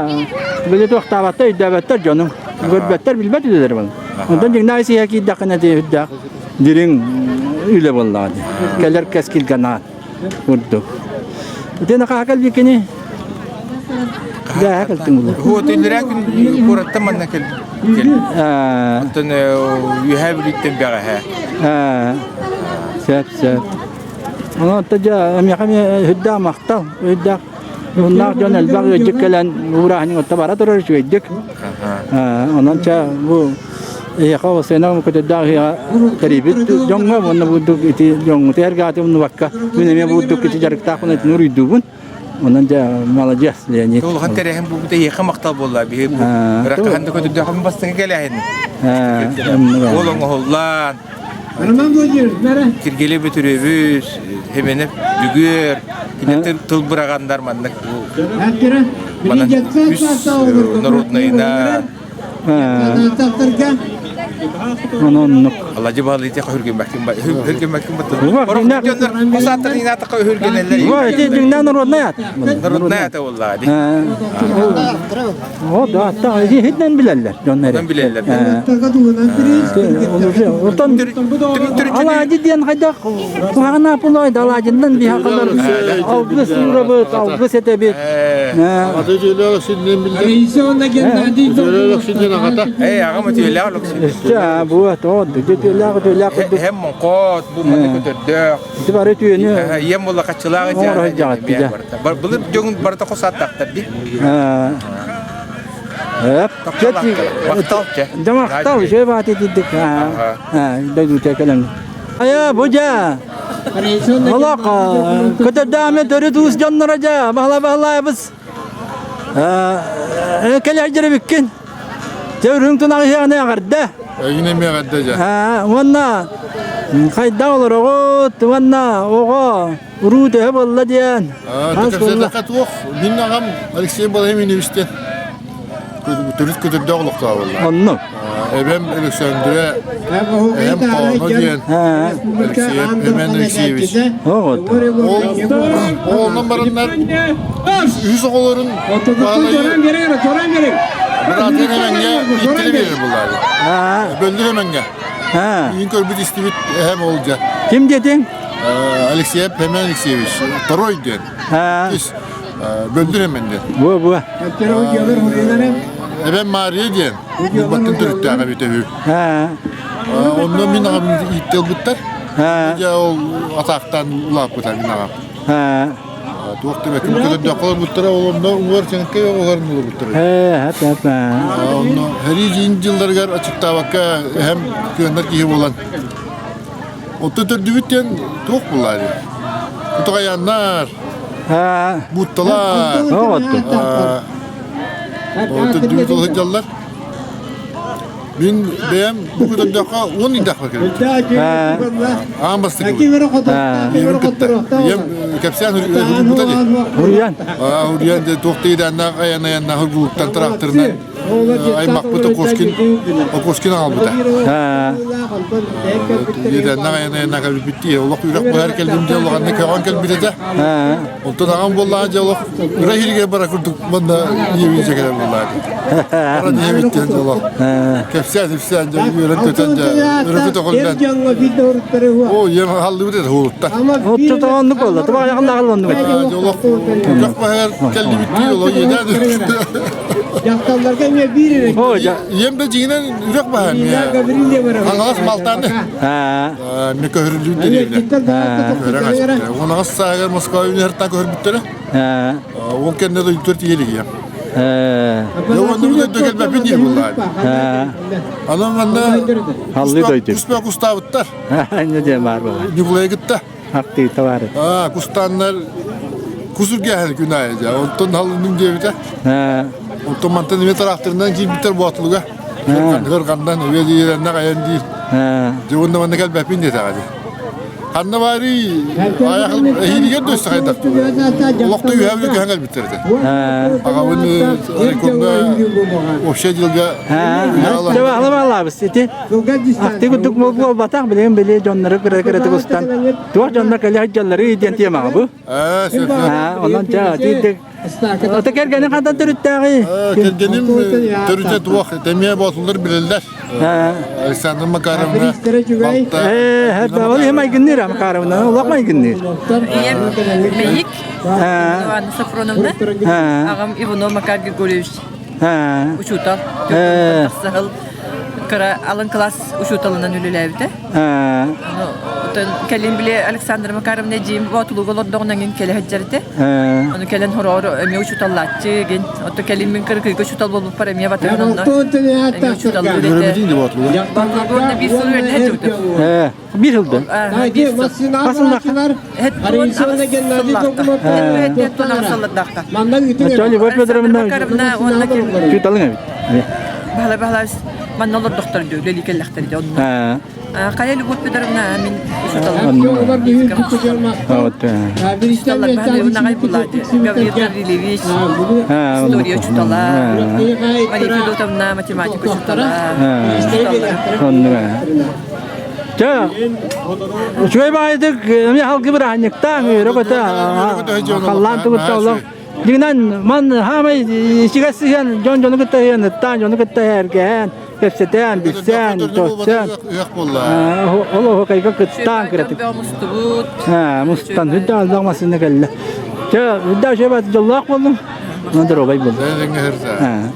[SPEAKER 4] били туохтаабаттар, өйдөөбөттөр дьонуҥ. Көрбөттөр, билбэт үлэлэрэ буолар. Онтон дьиҥнээх сиһэ киирдэххинэ ити үрдээх дириҥ үлэ буоллаҕа дии. Кэлэр кэскилгэ наат курдук. Итини хаһа кэлбиккини? Дээһэ кэлтиҥ булла.
[SPEAKER 9] Вот иллэрээ күн куораттан манна кэлбит. Онтон үөһээ Бүлүүттэн бэҕэһээ.
[SPEAKER 4] Сөп, сөп. Онон дьэ эмиэхэ эмиэ үрдээх махтал, үрдээх Уһуннаах дьон элбэх ыалдьыт кэлэн уурааһынын отто бара турар үчүгэйдик. Онон чэ бу эһиэхэ сцена көтөрдөөх эһиэхэ тэрийбит дьоҥҥо уонна бурдук ити дьоҥҥутугар эргааты умнубакка мин эмиэ бурдук ити дьарыктаахпын итини уруйдуубун. Онон дьэ маладьыас Леонид.
[SPEAKER 9] Улахан тэрээһин буолбута эһиэхэ махтал буолла. Биһи бу ыракахан да көтөрдөөхүн бастакы кэлээһин. Ол оҥоһуллан Киргили Бөтүрүөбүс, Хеменев Дүгүөр, кинилэр тыл быраҕаннар маннык манан үс народнайынан
[SPEAKER 4] Ононнук.
[SPEAKER 9] Аладьы баалыйте хөһүргэммэккин хөһүргэммэккин баттын. Орох дьоннор хосааттар инаатакка өһүргэнэллэр.
[SPEAKER 4] Ой, ити дьиҥнээх народнай аат.
[SPEAKER 9] Народнай аата буоллаҕа дии.
[SPEAKER 4] О, да, та, иһитинэн билэллэр дьон эрэ.
[SPEAKER 9] билэллэр.
[SPEAKER 4] Отон алаадьы диэн хайдах куһаҕан аапылой да алаадьыннан биһа халар алгыс уурабыт, алгыс этэбит.
[SPEAKER 18] Аты дьүлээх синнен билдим. Дьүлээх синнен аҕата.
[SPEAKER 9] Эй, аҕам өтүөлээх лөксүн.
[SPEAKER 4] Өссө бу то дьүлээх өтүөлээх курдук.
[SPEAKER 9] Эһэм моҥхот, бу маны көтөрдөөх.
[SPEAKER 4] Ити бары түүнү
[SPEAKER 9] Ийэм буолла хаччылаах
[SPEAKER 4] Оҥоро сылдьаҕыт дии.
[SPEAKER 9] Былыр дьоҥун барыта хос ааттаахтар дии. Махтал чэ.
[SPEAKER 4] Дьэ махтал, үчүгэй баҕайы итирдик. Дойдута кэлэн. Айа, бу дьэ. Олох көтөрдөөх төрүт уус дьонноро дьэ, баһыла-баһылаайбыс. Кэлэр дьэрибиккин. Дьэ үрүҥ тунах ыһыаҕын эҕэрдэ.
[SPEAKER 18] Эйигин эмиэ эҕэрдэ дьэ.
[SPEAKER 4] Уонна хайдах олороҕут уонна оҕо уруу төһө буолла диэн.
[SPEAKER 18] Кэпсэтэххэ туох, мин аҕам Алексей Балаевич төрүт көтөрдөөх олохтоох буолла.
[SPEAKER 4] Онно.
[SPEAKER 18] Эбэм Александра, эһэм Хооно диэн Алексеев Пимен Алексеевич. Ол онон бараннар үһүс оҕолорун быраатын Эмэҥҥэ ииттэрэ биэрэр буоллаҕа. Бөллүр Эмэҥҥэ. Мин көрбүт истибит эһэм ол дьэ.
[SPEAKER 4] Ким диэтиҥ?
[SPEAKER 18] Алексеев Пимен Алексеевич. Второй диэн. Бөлдүр Эмэн диэн.
[SPEAKER 4] Буа буа.
[SPEAKER 18] Эбэм Мария диэн. Ньурбаттан төрүттээх эбитэ үһү. Онно мин аҕам иитти ылбыттар. Дьэ ол атаахтаан улааппыта мин аҕам. Туох да бэккэ көтөрдөххө олорбуттара, ол онно уҥуор чэҥкэй оҕолорун олорбуттара.
[SPEAKER 4] Ээ, хэп хэп.
[SPEAKER 18] Онно сэрии дьиин дьылларыгар аччыктаабакка эһэм кыаннар киһи буолан Оттон төрдүбүт диэн туох буллаа дии? Кутаҕайааннар, буутталар, төрдүбүт ол сылдьаллар. Мин бэйэм бу көтөрдөххө уон ыйдаахпар кэлбитим. Аан бастакы Ийэбин кытта. Ийэм кэпсээн уруйбута дии.
[SPEAKER 4] Уруйан.
[SPEAKER 18] Уруйан туох да идээннээх айан-айаннаах ургулуктан тыраахтырынан аймахпыт Окошкин Окошкин аҕалбыта. Иэдээннэх айан-айаннаах кэлбиппит дии. Олох үрэх быһар кэллим дьэ улаханнык көҕөн кэлбит этэ. Онтон аҕам буоллаҕа дьэ олох ыра иһиргэ бара курдук манна ийэбин дьэ кэлэн буоллаҕа. Баран ийэбит диэн дьэ олох кэпсээн ипсээн дьэ үөрэн көтөн дьэ өрө көтөҕүллэн. Оо ийэм халлыбыт этэ уолуттан.
[SPEAKER 4] Оччотоҕо оннук буолла. Туба айаҕын аҕал оннук этэ.
[SPEAKER 18] Дьэ олох үрэх баһыгар кэллибит дии олох иэдээн
[SPEAKER 9] Дьахталларга эмиэ биир эрэ.
[SPEAKER 18] Ийэм да дьиҥинэн үрэх баһа эмиэ. Хаҥалас Малтааны. Эмиэ көһөрүллүүн дэриэбинэ. Уон аҕыс сааһыгар Москва университеттан көһөрбүттэрэ. Ол кэннэ дойдутугар тиийэ илик Дьэ уонна бу дойду кэлбэппин диир буоллаҕа. Анан манна
[SPEAKER 4] Аллыы дойду.
[SPEAKER 18] Куспа кустаабыттар.
[SPEAKER 4] Инньэ диэн баар буолар.
[SPEAKER 18] Ньукулайы кытта.
[SPEAKER 4] Артыыта баар.
[SPEAKER 18] Аа, кустаннар кус үргээһин күн аайы дьэ. Онтон халынным диэбитэ. Онтон мантан эмиэ тыраахтырынан киирбиттэр Боотулуга. Ханныгар эбиэ диирэннэх айан диир. Дьэ уонна манна кэлбэппин диэтэҕэ дии. Ханна баарый эһиилигэр да өссө хайдах олохто үһэ бүлүү көһөн кэлбиттэр этэ. Аҕабын райкомҥа общее делга
[SPEAKER 4] Дьэ баалабаалаабыс ити. Ахтыы курдук буолбатах билигин били дьоннору кыра-кыратык устан туох дьоннор кэлэ сылдьалларый диэн темаҕа бу. Онон дьэ тиийдик. Ата кэргэнин хантан төрүттээҕий?
[SPEAKER 18] Кэргэним төрүтэ туох эмиэ боотуллар билэллэр. Александр Макаровна балта.
[SPEAKER 4] Ээ, ол иһин майгынныыр Макаровна, олох майгынныыр.
[SPEAKER 19] Ийэм Мэйик Ивановна Софроновна, аҕам Иванов Макар Григорьевич учуутал. Саһыл кыра алын класс учууталынан үлэлээбитэ. Оттон кэлин били Александра Макаровна эдьиийим Боотулууга олордоҕуна эҥин кэлэ сылдьар этэ. Ону кэлэн хороҕор эмиэ учууталлааччы гин. Оттон кэлин мин кыргыйга учуутал буолбуппар эмиэ батыһан онно эмиэ учууталлыыр этэ. Боотулууга уонна биир сыл үөрэнэ сылдьыбытым.
[SPEAKER 4] Биир сылда. Любовь Федоровна учууталыҥ эбит.
[SPEAKER 19] Баһылай Баһылаевич манна олордохтор дии, үлэлии кэллэхтэр дии онно. Хайа Любовь Федоровна мин учууталым. Учууталлар Баһылайбын аҕай буллаады. Гаврил Гаврильевич, история учуутала, Мария Федотовна математика учуутала.
[SPEAKER 4] Чэ, үчүгэй баайдык эмиэ халгы бырааһынньыктаах үөрэ көтө халлаан тугутта олох дьиҥинэн ман хаамай ичигэс сыһыан дьон дьону кытта сыһыаныттаан дьону кытта эһэргэһэн кэпсэтэн билсэн тоссөн ол оһукайга кыттаан кыратык мустан үрдэ аллах массыына кэллэ чэ үрдэ үчүгэй дьоллоох буоллум доруобай буоллум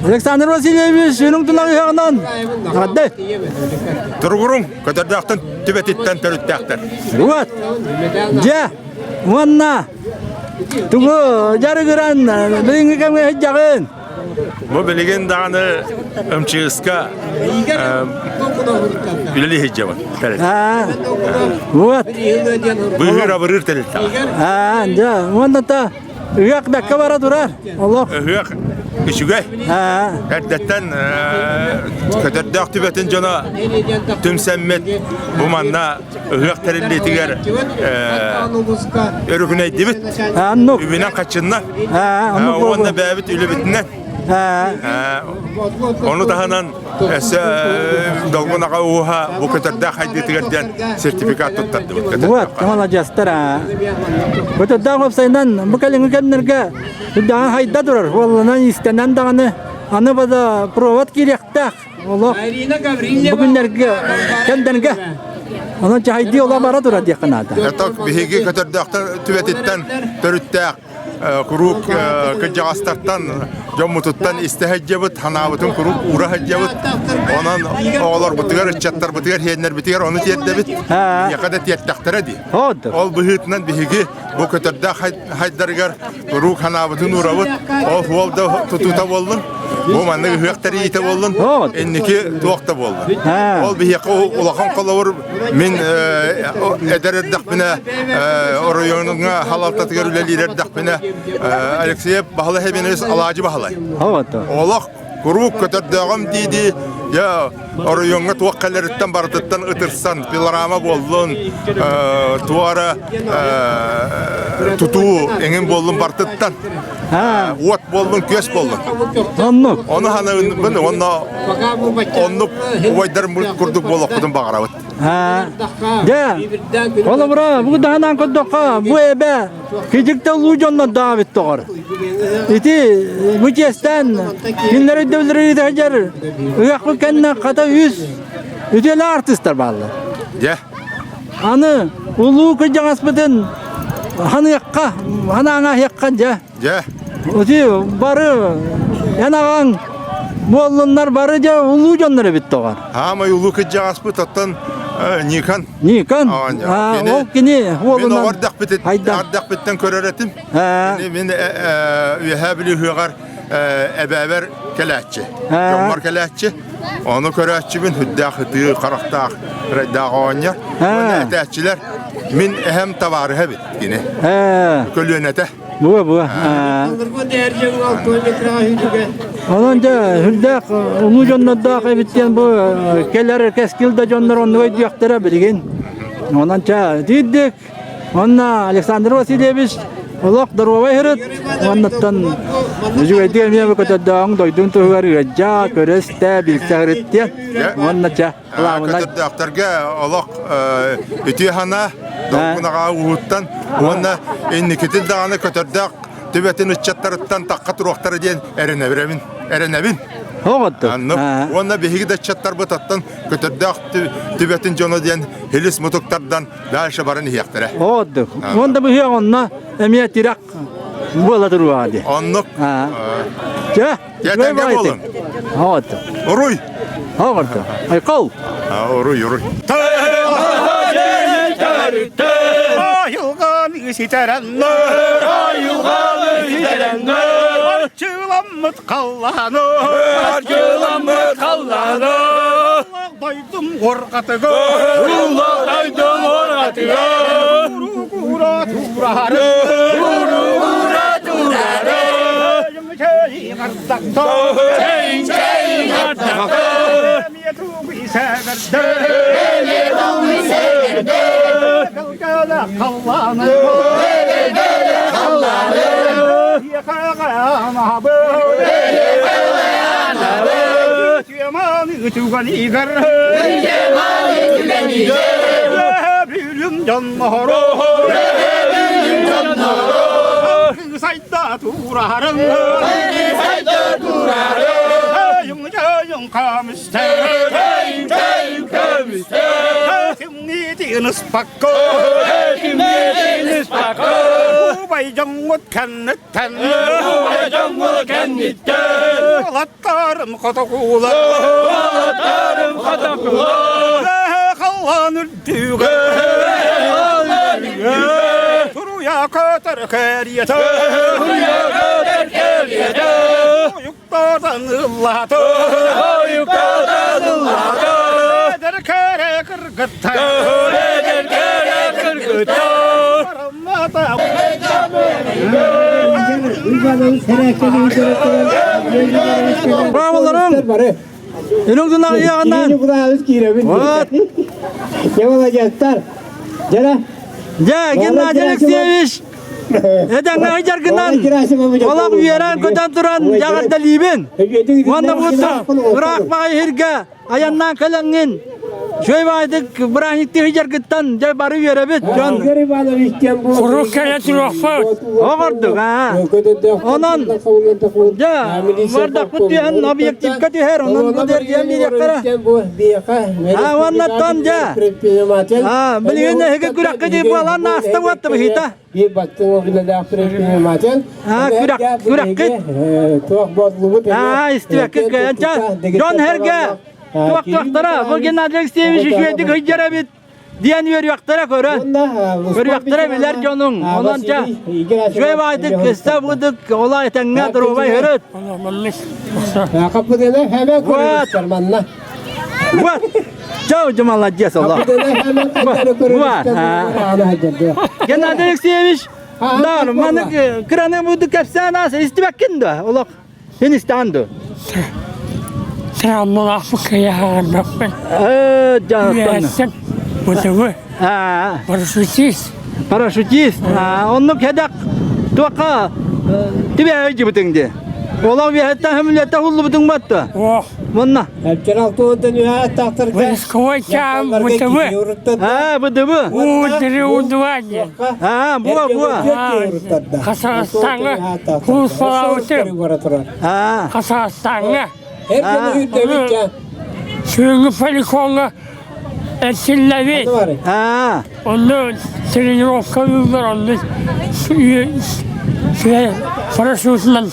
[SPEAKER 4] Александр Васильевич, үрүҥ тунах ыһыаҕынан эҕэрдэ!
[SPEAKER 20] Туругуруҥ, көтөрдөөхтөн түбэтиттэн төрүттээхтэр.
[SPEAKER 4] Вот. Дьэ, уонна тугу дьарыгыран билиҥҥи кэмҥэ сылдьаҕын?
[SPEAKER 20] Бу билигин даҕаны МЧС-ка үлэлии сылдьабын.
[SPEAKER 4] Вот.
[SPEAKER 20] Быыһыыр абырыыр тэрилтэ.
[SPEAKER 4] Аа, дьэ, уонна та Ыһыах бэккэ бара турар. Олох.
[SPEAKER 20] Ыһыах үчүгэй. Эрдэттэн көтөрдөөх түбэтин дьоно түмсэммит бу манна ыһыах тэриллиитигэр өрүкүнэйдибит. Үбүнэн хаччынна. Уонна бэйэбит үлэбитинэн. Ону таһынан өссө Долгун аҕа ууһа бу көтөрдөөх хайдыытыгар диэн сертификат туттардыбыт.
[SPEAKER 4] Вот, маладьыастар аа. Көтөрдөөх уопсайынан бу кэлиҥҥи кэмнэргэ үрдэҕин хайда турар. Уолланан иистэнэн даҕаны аны бада провод киириэхтээх. Олох бу күннэргэ кэмдэргэ онон чахайдыы ола бара турар диэххэ наада.
[SPEAKER 20] Это биһиги көтөрдөөхтөр түбэтиттэн төрүттээх куруук кырдьаҕастартан. дьоммутуттан истэ сылдьабыт, санаабытын куруук уура сылдьабыт. Онон оҕолорбутугар, ыччаттарбытыгар, сиэннэрбитигэр ону тиэрдэбит. Биһиэхэ да тиэртэхтэрэ дии. Ол быһыытынан биһиги бу көтөрдөөх хайдарыгар куруук санаабытын уурабыт. Ол суол да тутуута буоллун, бу маннык ыһыах тэрийиитэ буоллун, инники туох да буоллун. Ол биһиэхэ улахан холобур мин эдэр эрдэхпинэ оройуоҥҥа халалтатыгар үлэлиир эрдэхпинэ Алексеев Баһылай Хабенович Алаадьы Баһылай. Олох куруук көтөрдөөҕүм дии-дии я оройуоҥҥа туох кэлэриттэн барытыттан ытырсан пилорама буоллун туора тутуу эҥин буоллун барытыттан уот буоллун күөс буоллун
[SPEAKER 4] оннук
[SPEAKER 20] ону ханабын уонна оннук убайдарым курдук буолуохпутун баҕарабыт
[SPEAKER 4] Дьэ, холобура, бу даһанан көрдөххө, бу эбэ кидьикте улуу дьоннор даабит тоҕор. Ити бу чиэстээн кинилэр өйдөбүллэри ыытыһдьар ыһыахпыт кэннэ хата үс үтүөлээх артыыстар бааллар.
[SPEAKER 20] Дьэ.
[SPEAKER 4] Аны улуу кырдьаҕаспытын ханыахха, ханааңа аһыахха дьэ.
[SPEAKER 20] Дьэ.
[SPEAKER 4] Ити бары эн аҕаҥ буоллуннар бары дьэ улуу дьоннор эбит тоҕор.
[SPEAKER 20] Аамай улуу кырдьаҕаспыт оттон Никон.
[SPEAKER 4] Никон. Ол кини уолунан.
[SPEAKER 20] Мин оҕор ардахпыттан көрөр этим. Мин үөһээ Бүлүү ыһыаҕар эбээбэр кэлээччи. Дьоммор кэлээччи. Ону көрөөччүбүн үрдээх ытыы харахтаах ырайдаах оҕонньор. Уонна этээччилэр мин эһэм табаарыһа эбит кини. Көлүөнэтэ.
[SPEAKER 4] Буа буа. Онон дьэ сүрдээх улуу дьоннордоох эбит диэн бу кэлэр кэскил да дьоннор оннуга өйдүөхтэрэ билигин. Онон ча тиирдик. Онно Александр Васильевич олох доруобай сырыт. Оннуттан үчүгэйдик эмиэ көтөрдөөҕүҥ дойдун туһугар ыадьа, көрө-истэ, билсэ сырыт диэн. Уонна ча
[SPEAKER 20] Кылаабынай. Көтөрдөөхтөргө олох үтүө санаа, долгун аҕаа ууһуттан уонна инникитин даҕаны көтөрдөөх түбэтин ыччаттарыттан тахха туруохтара диэн эрэнэбин. Эрэнэбин. Уонна биһиги да ыччаттарбыт оттон көтөрдөөх түбэтин дьоно диэн хилис мутуктардан дальше баран иһиэхтэрэ.
[SPEAKER 4] Оҕотдук. Уонна быһыах онно эмиэ тирэх буола туруоҕа дии.
[SPEAKER 20] Оннук.
[SPEAKER 4] Чэ,
[SPEAKER 20] Тэтэҥҥэ буолун.
[SPEAKER 4] Вот.
[SPEAKER 20] Уруй.
[SPEAKER 4] Оҕорто. Айкол.
[SPEAKER 20] Уруй, уруй.
[SPEAKER 2] Айылҕаны ситэрэннэр, айылҕаны ситэрэннэр, арчыламмыт халлааны, арчыламмыт халлааны, дойдум уорҕатыгар, улла дойдум уорҕатыгар, уругура туурары, уругура туурары, Сайда туурарын Сайда туурарын Жайын камыстер Жайын камыстер Кимнитин ыспакка Кимнитин ыспакка Убай дьоҥҥут кэнниттэн Убай дьоҥҥут кэнниттэн Уолаттарым хотокуулар Уолаттарым хотокуулар Халлаан үрдүгэ Халлаан үрдүгэ Туруйа көтөр кэриэтэ Туруйа көтөр кэриэтэ Ойуктаатан ыллаата Ойуктаатан ыллаата Эдэр кэрэ кыргыттар Эдэр кэрэ кыргыттар
[SPEAKER 4] Браво, Үрүҥ тунах ыйаҕынан.
[SPEAKER 21] Вот. Молодецтар. Дьэ,
[SPEAKER 4] Дьэ, Геннадий Алексеевич, этэҥҥэ сылдьаргынан олох үөрэн-көтөн туран дьаҕардалиибин. Уонна бу ыраах баҕайы сиргэ айаннаан кэлэҥҥин. Үчүгэй баайдык бырааһынньыктыы сылдьаргыттан дьэ бары үөрэбит дьон.
[SPEAKER 14] Куруук кэлэ туруохпут.
[SPEAKER 4] Оҕордук, аа. Онон дьэ бардахпыт түһэн объективка түһэр, онон бу дэргиэн биэриэхтэрэ. Аа, уоннаттан дьэ. Аа, билигин эһиги күрэххит буолан ааста буотта быһыыта.
[SPEAKER 21] Биир баттыҥ үлэлээх предприниматель.
[SPEAKER 4] Аа, күрэх, күрэххит.
[SPEAKER 21] Туох бодлубут.
[SPEAKER 4] Аа, истибэккит кыайанча. Дьон herге туох-туохтара, бу Геннадий Алексеевич үчүгэйдик ыйдьар эбит диэн үөрүөхтэрэ көрөн. Көрүөхтэрэ билэр дьонуҥ. Онон ча, үчүгэй баайдык, кыста будук, ола этэҥҥэ доруобай һырыт.
[SPEAKER 21] Каппытына хэмэ көрүстэр манна.
[SPEAKER 4] Вот. Чау, молодец, Аллах. Вот. Геннадий Алексеевич, да, маны кыраны буду кэпсээн аас, истибэккин да, олох. Сен истэҕин дуо?
[SPEAKER 14] Парашютист.
[SPEAKER 4] Парашютист. Оннук хэдэх туохха түбэһэ дьыбытыҥ дии. Олох үөһэттэн хөмүлүөттэн хуллубутуҥ батта. Манна.
[SPEAKER 14] Войсковой чаам ВТВ.
[SPEAKER 4] А, ВТВ.
[SPEAKER 14] Удри удвание.
[SPEAKER 4] А, буа буа.
[SPEAKER 14] Казахстаҥҥа курсалаабытым. Казахстаҥҥа. Сүҥҥү полигоҥҥа эрчиллэбит. Онно тренировкалыыллар, онно парашютунан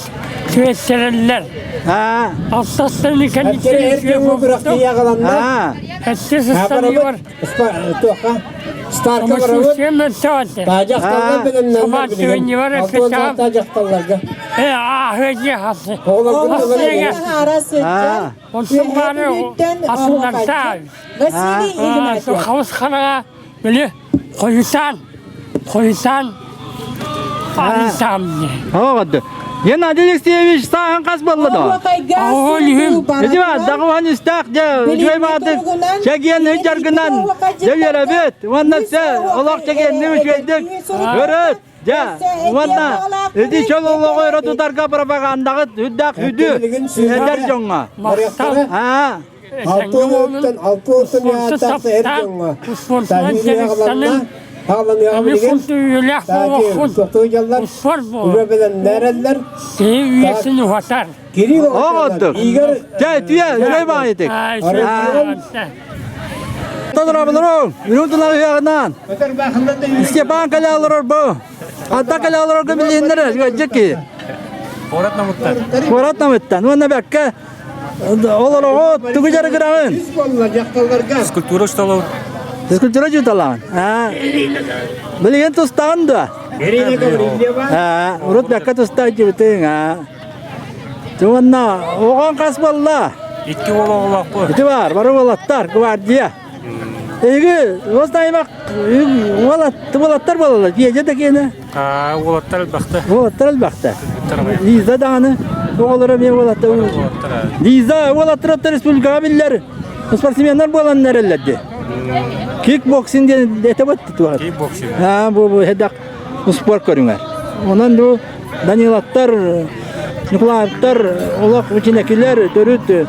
[SPEAKER 14] сүөттэрэллэр. Алтастан кэнниттэн үчүгэй буолбутум. Эттэ сыстаныгар
[SPEAKER 21] Старка барабыт.
[SPEAKER 12] Василий Игнатьев.
[SPEAKER 14] Хабыс хараҕа били хойутаан хойутаан арыйсаам
[SPEAKER 4] Оҕодду. Геннадий Алексеевич сааһын хас буолла да? Ити даҕуһан истээх дьэ үчүгэй баатык чэгиэн ыйдаргынан дьэ үөрэбит уонна сэ олох чэгиэнни үчүгэйдик көрөт дьэ уонна ити чөл олоҕу өрө тутарга пропагандаҕыт үрдээх үдү эдэр дьоҥҥо. Аа.
[SPEAKER 21] Алтын алтын эр дьоҥҥо
[SPEAKER 4] Оҕоддук. Дьэ, түе, үчүгэй баҕайытык. Тодороболору, үрүҥ тунал ыһыаҕынан. Степан кэлэ олорор бу. Ханта кэлэ олорорго билиһиннэр дьикки.
[SPEAKER 13] Куорат намыттан.
[SPEAKER 4] Куорат намыттан. Уонна бэккэ олороҕу тугу дьарыгыраҕын?
[SPEAKER 13] Физкультура учуутала.
[SPEAKER 4] Физкультура учууталаҕын. Билигин тустаҕын дуо? Урут бэккэ туста дьибитиҥ. Уонна оҕоҥ хас буолла?
[SPEAKER 13] Икки уол оҕолоохпут.
[SPEAKER 4] Ити бар, бары уолаттар, гвардия. Эһиги уос аймак уолаттар буолалар, дьиэдьэ да киэнэ.
[SPEAKER 13] Уолаттар элбэхтэ.
[SPEAKER 4] Уолаттар элбэхтэ. Лиза даҕаны оҕолоро эмиэ уолаттар. Лиза уолаттар республикаҕа биллэр спортсменнар буолан эрэллэр дии. Кикбоксинг диэн этэ бытты туох.
[SPEAKER 13] Кикбоксинг.
[SPEAKER 4] Аа бу бу хэдэх спорт көрүҥэр. Онон бу Даниловтар, Николаевтар олох учинекилер төрүт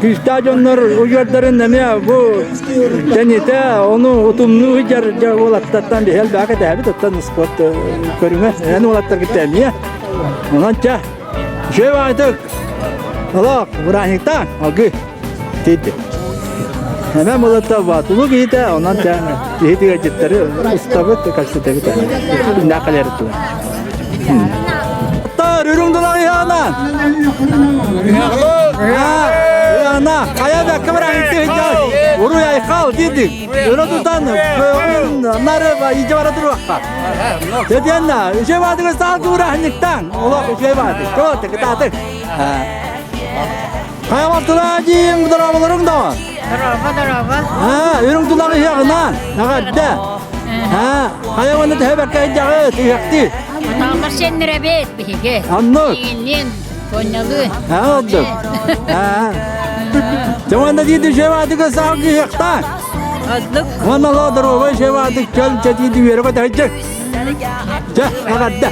[SPEAKER 4] күүстээх дьоннор уйуордарын эмиэ бу тэнитэ ону утумнуу сылдьар уолаттартан биһи элбэҕи кэтэһэбит оттон спорт көрүҥэ эн уолаттаргыт эмиэ онон чэ үчүгэй баҕайытык олох бырааһынньыктаан алгыы тиийди Эмэ мылата баатулу киһитэ онон чэ киһи тыгачыттары устабыт кэпсэтэбит күннээх кэлэр Тар үрүҥ дулаҕ ыһаана. Ыһаана хайа бэккэ баран сылдьар. Уруй айхал диидик. Өрө тутан нары иже бара туруохха. Тетенна үчүгэй баатыгы саал куураһынньыктаан. Олох үчүгэй баатык. Чоотык кытаатык. Хайа бартыла диин дорооболоруҥ да.
[SPEAKER 12] Дорообо, дорообо.
[SPEAKER 4] Аа, үрүҥ тулаҕ ыһыаҕынан. Эҕэрдэ. Аа, хайа уонна төһө бэркэ ыһдьаҕыт, ыһыахтыы.
[SPEAKER 12] Отоолор сиэннэрэбит биһиги.
[SPEAKER 4] Оннук.
[SPEAKER 12] Иинниин, Туонньалыы.
[SPEAKER 4] Аа, оннук. Аа. Дьэ уонна диidi шеваатыгы саал ыһыахтаан.
[SPEAKER 12] Оннук.
[SPEAKER 4] Уонна лоо доруобай шеваатык чөл чэтииди үөрэ көтөһүччү. Дьэ, эҕэрдэ.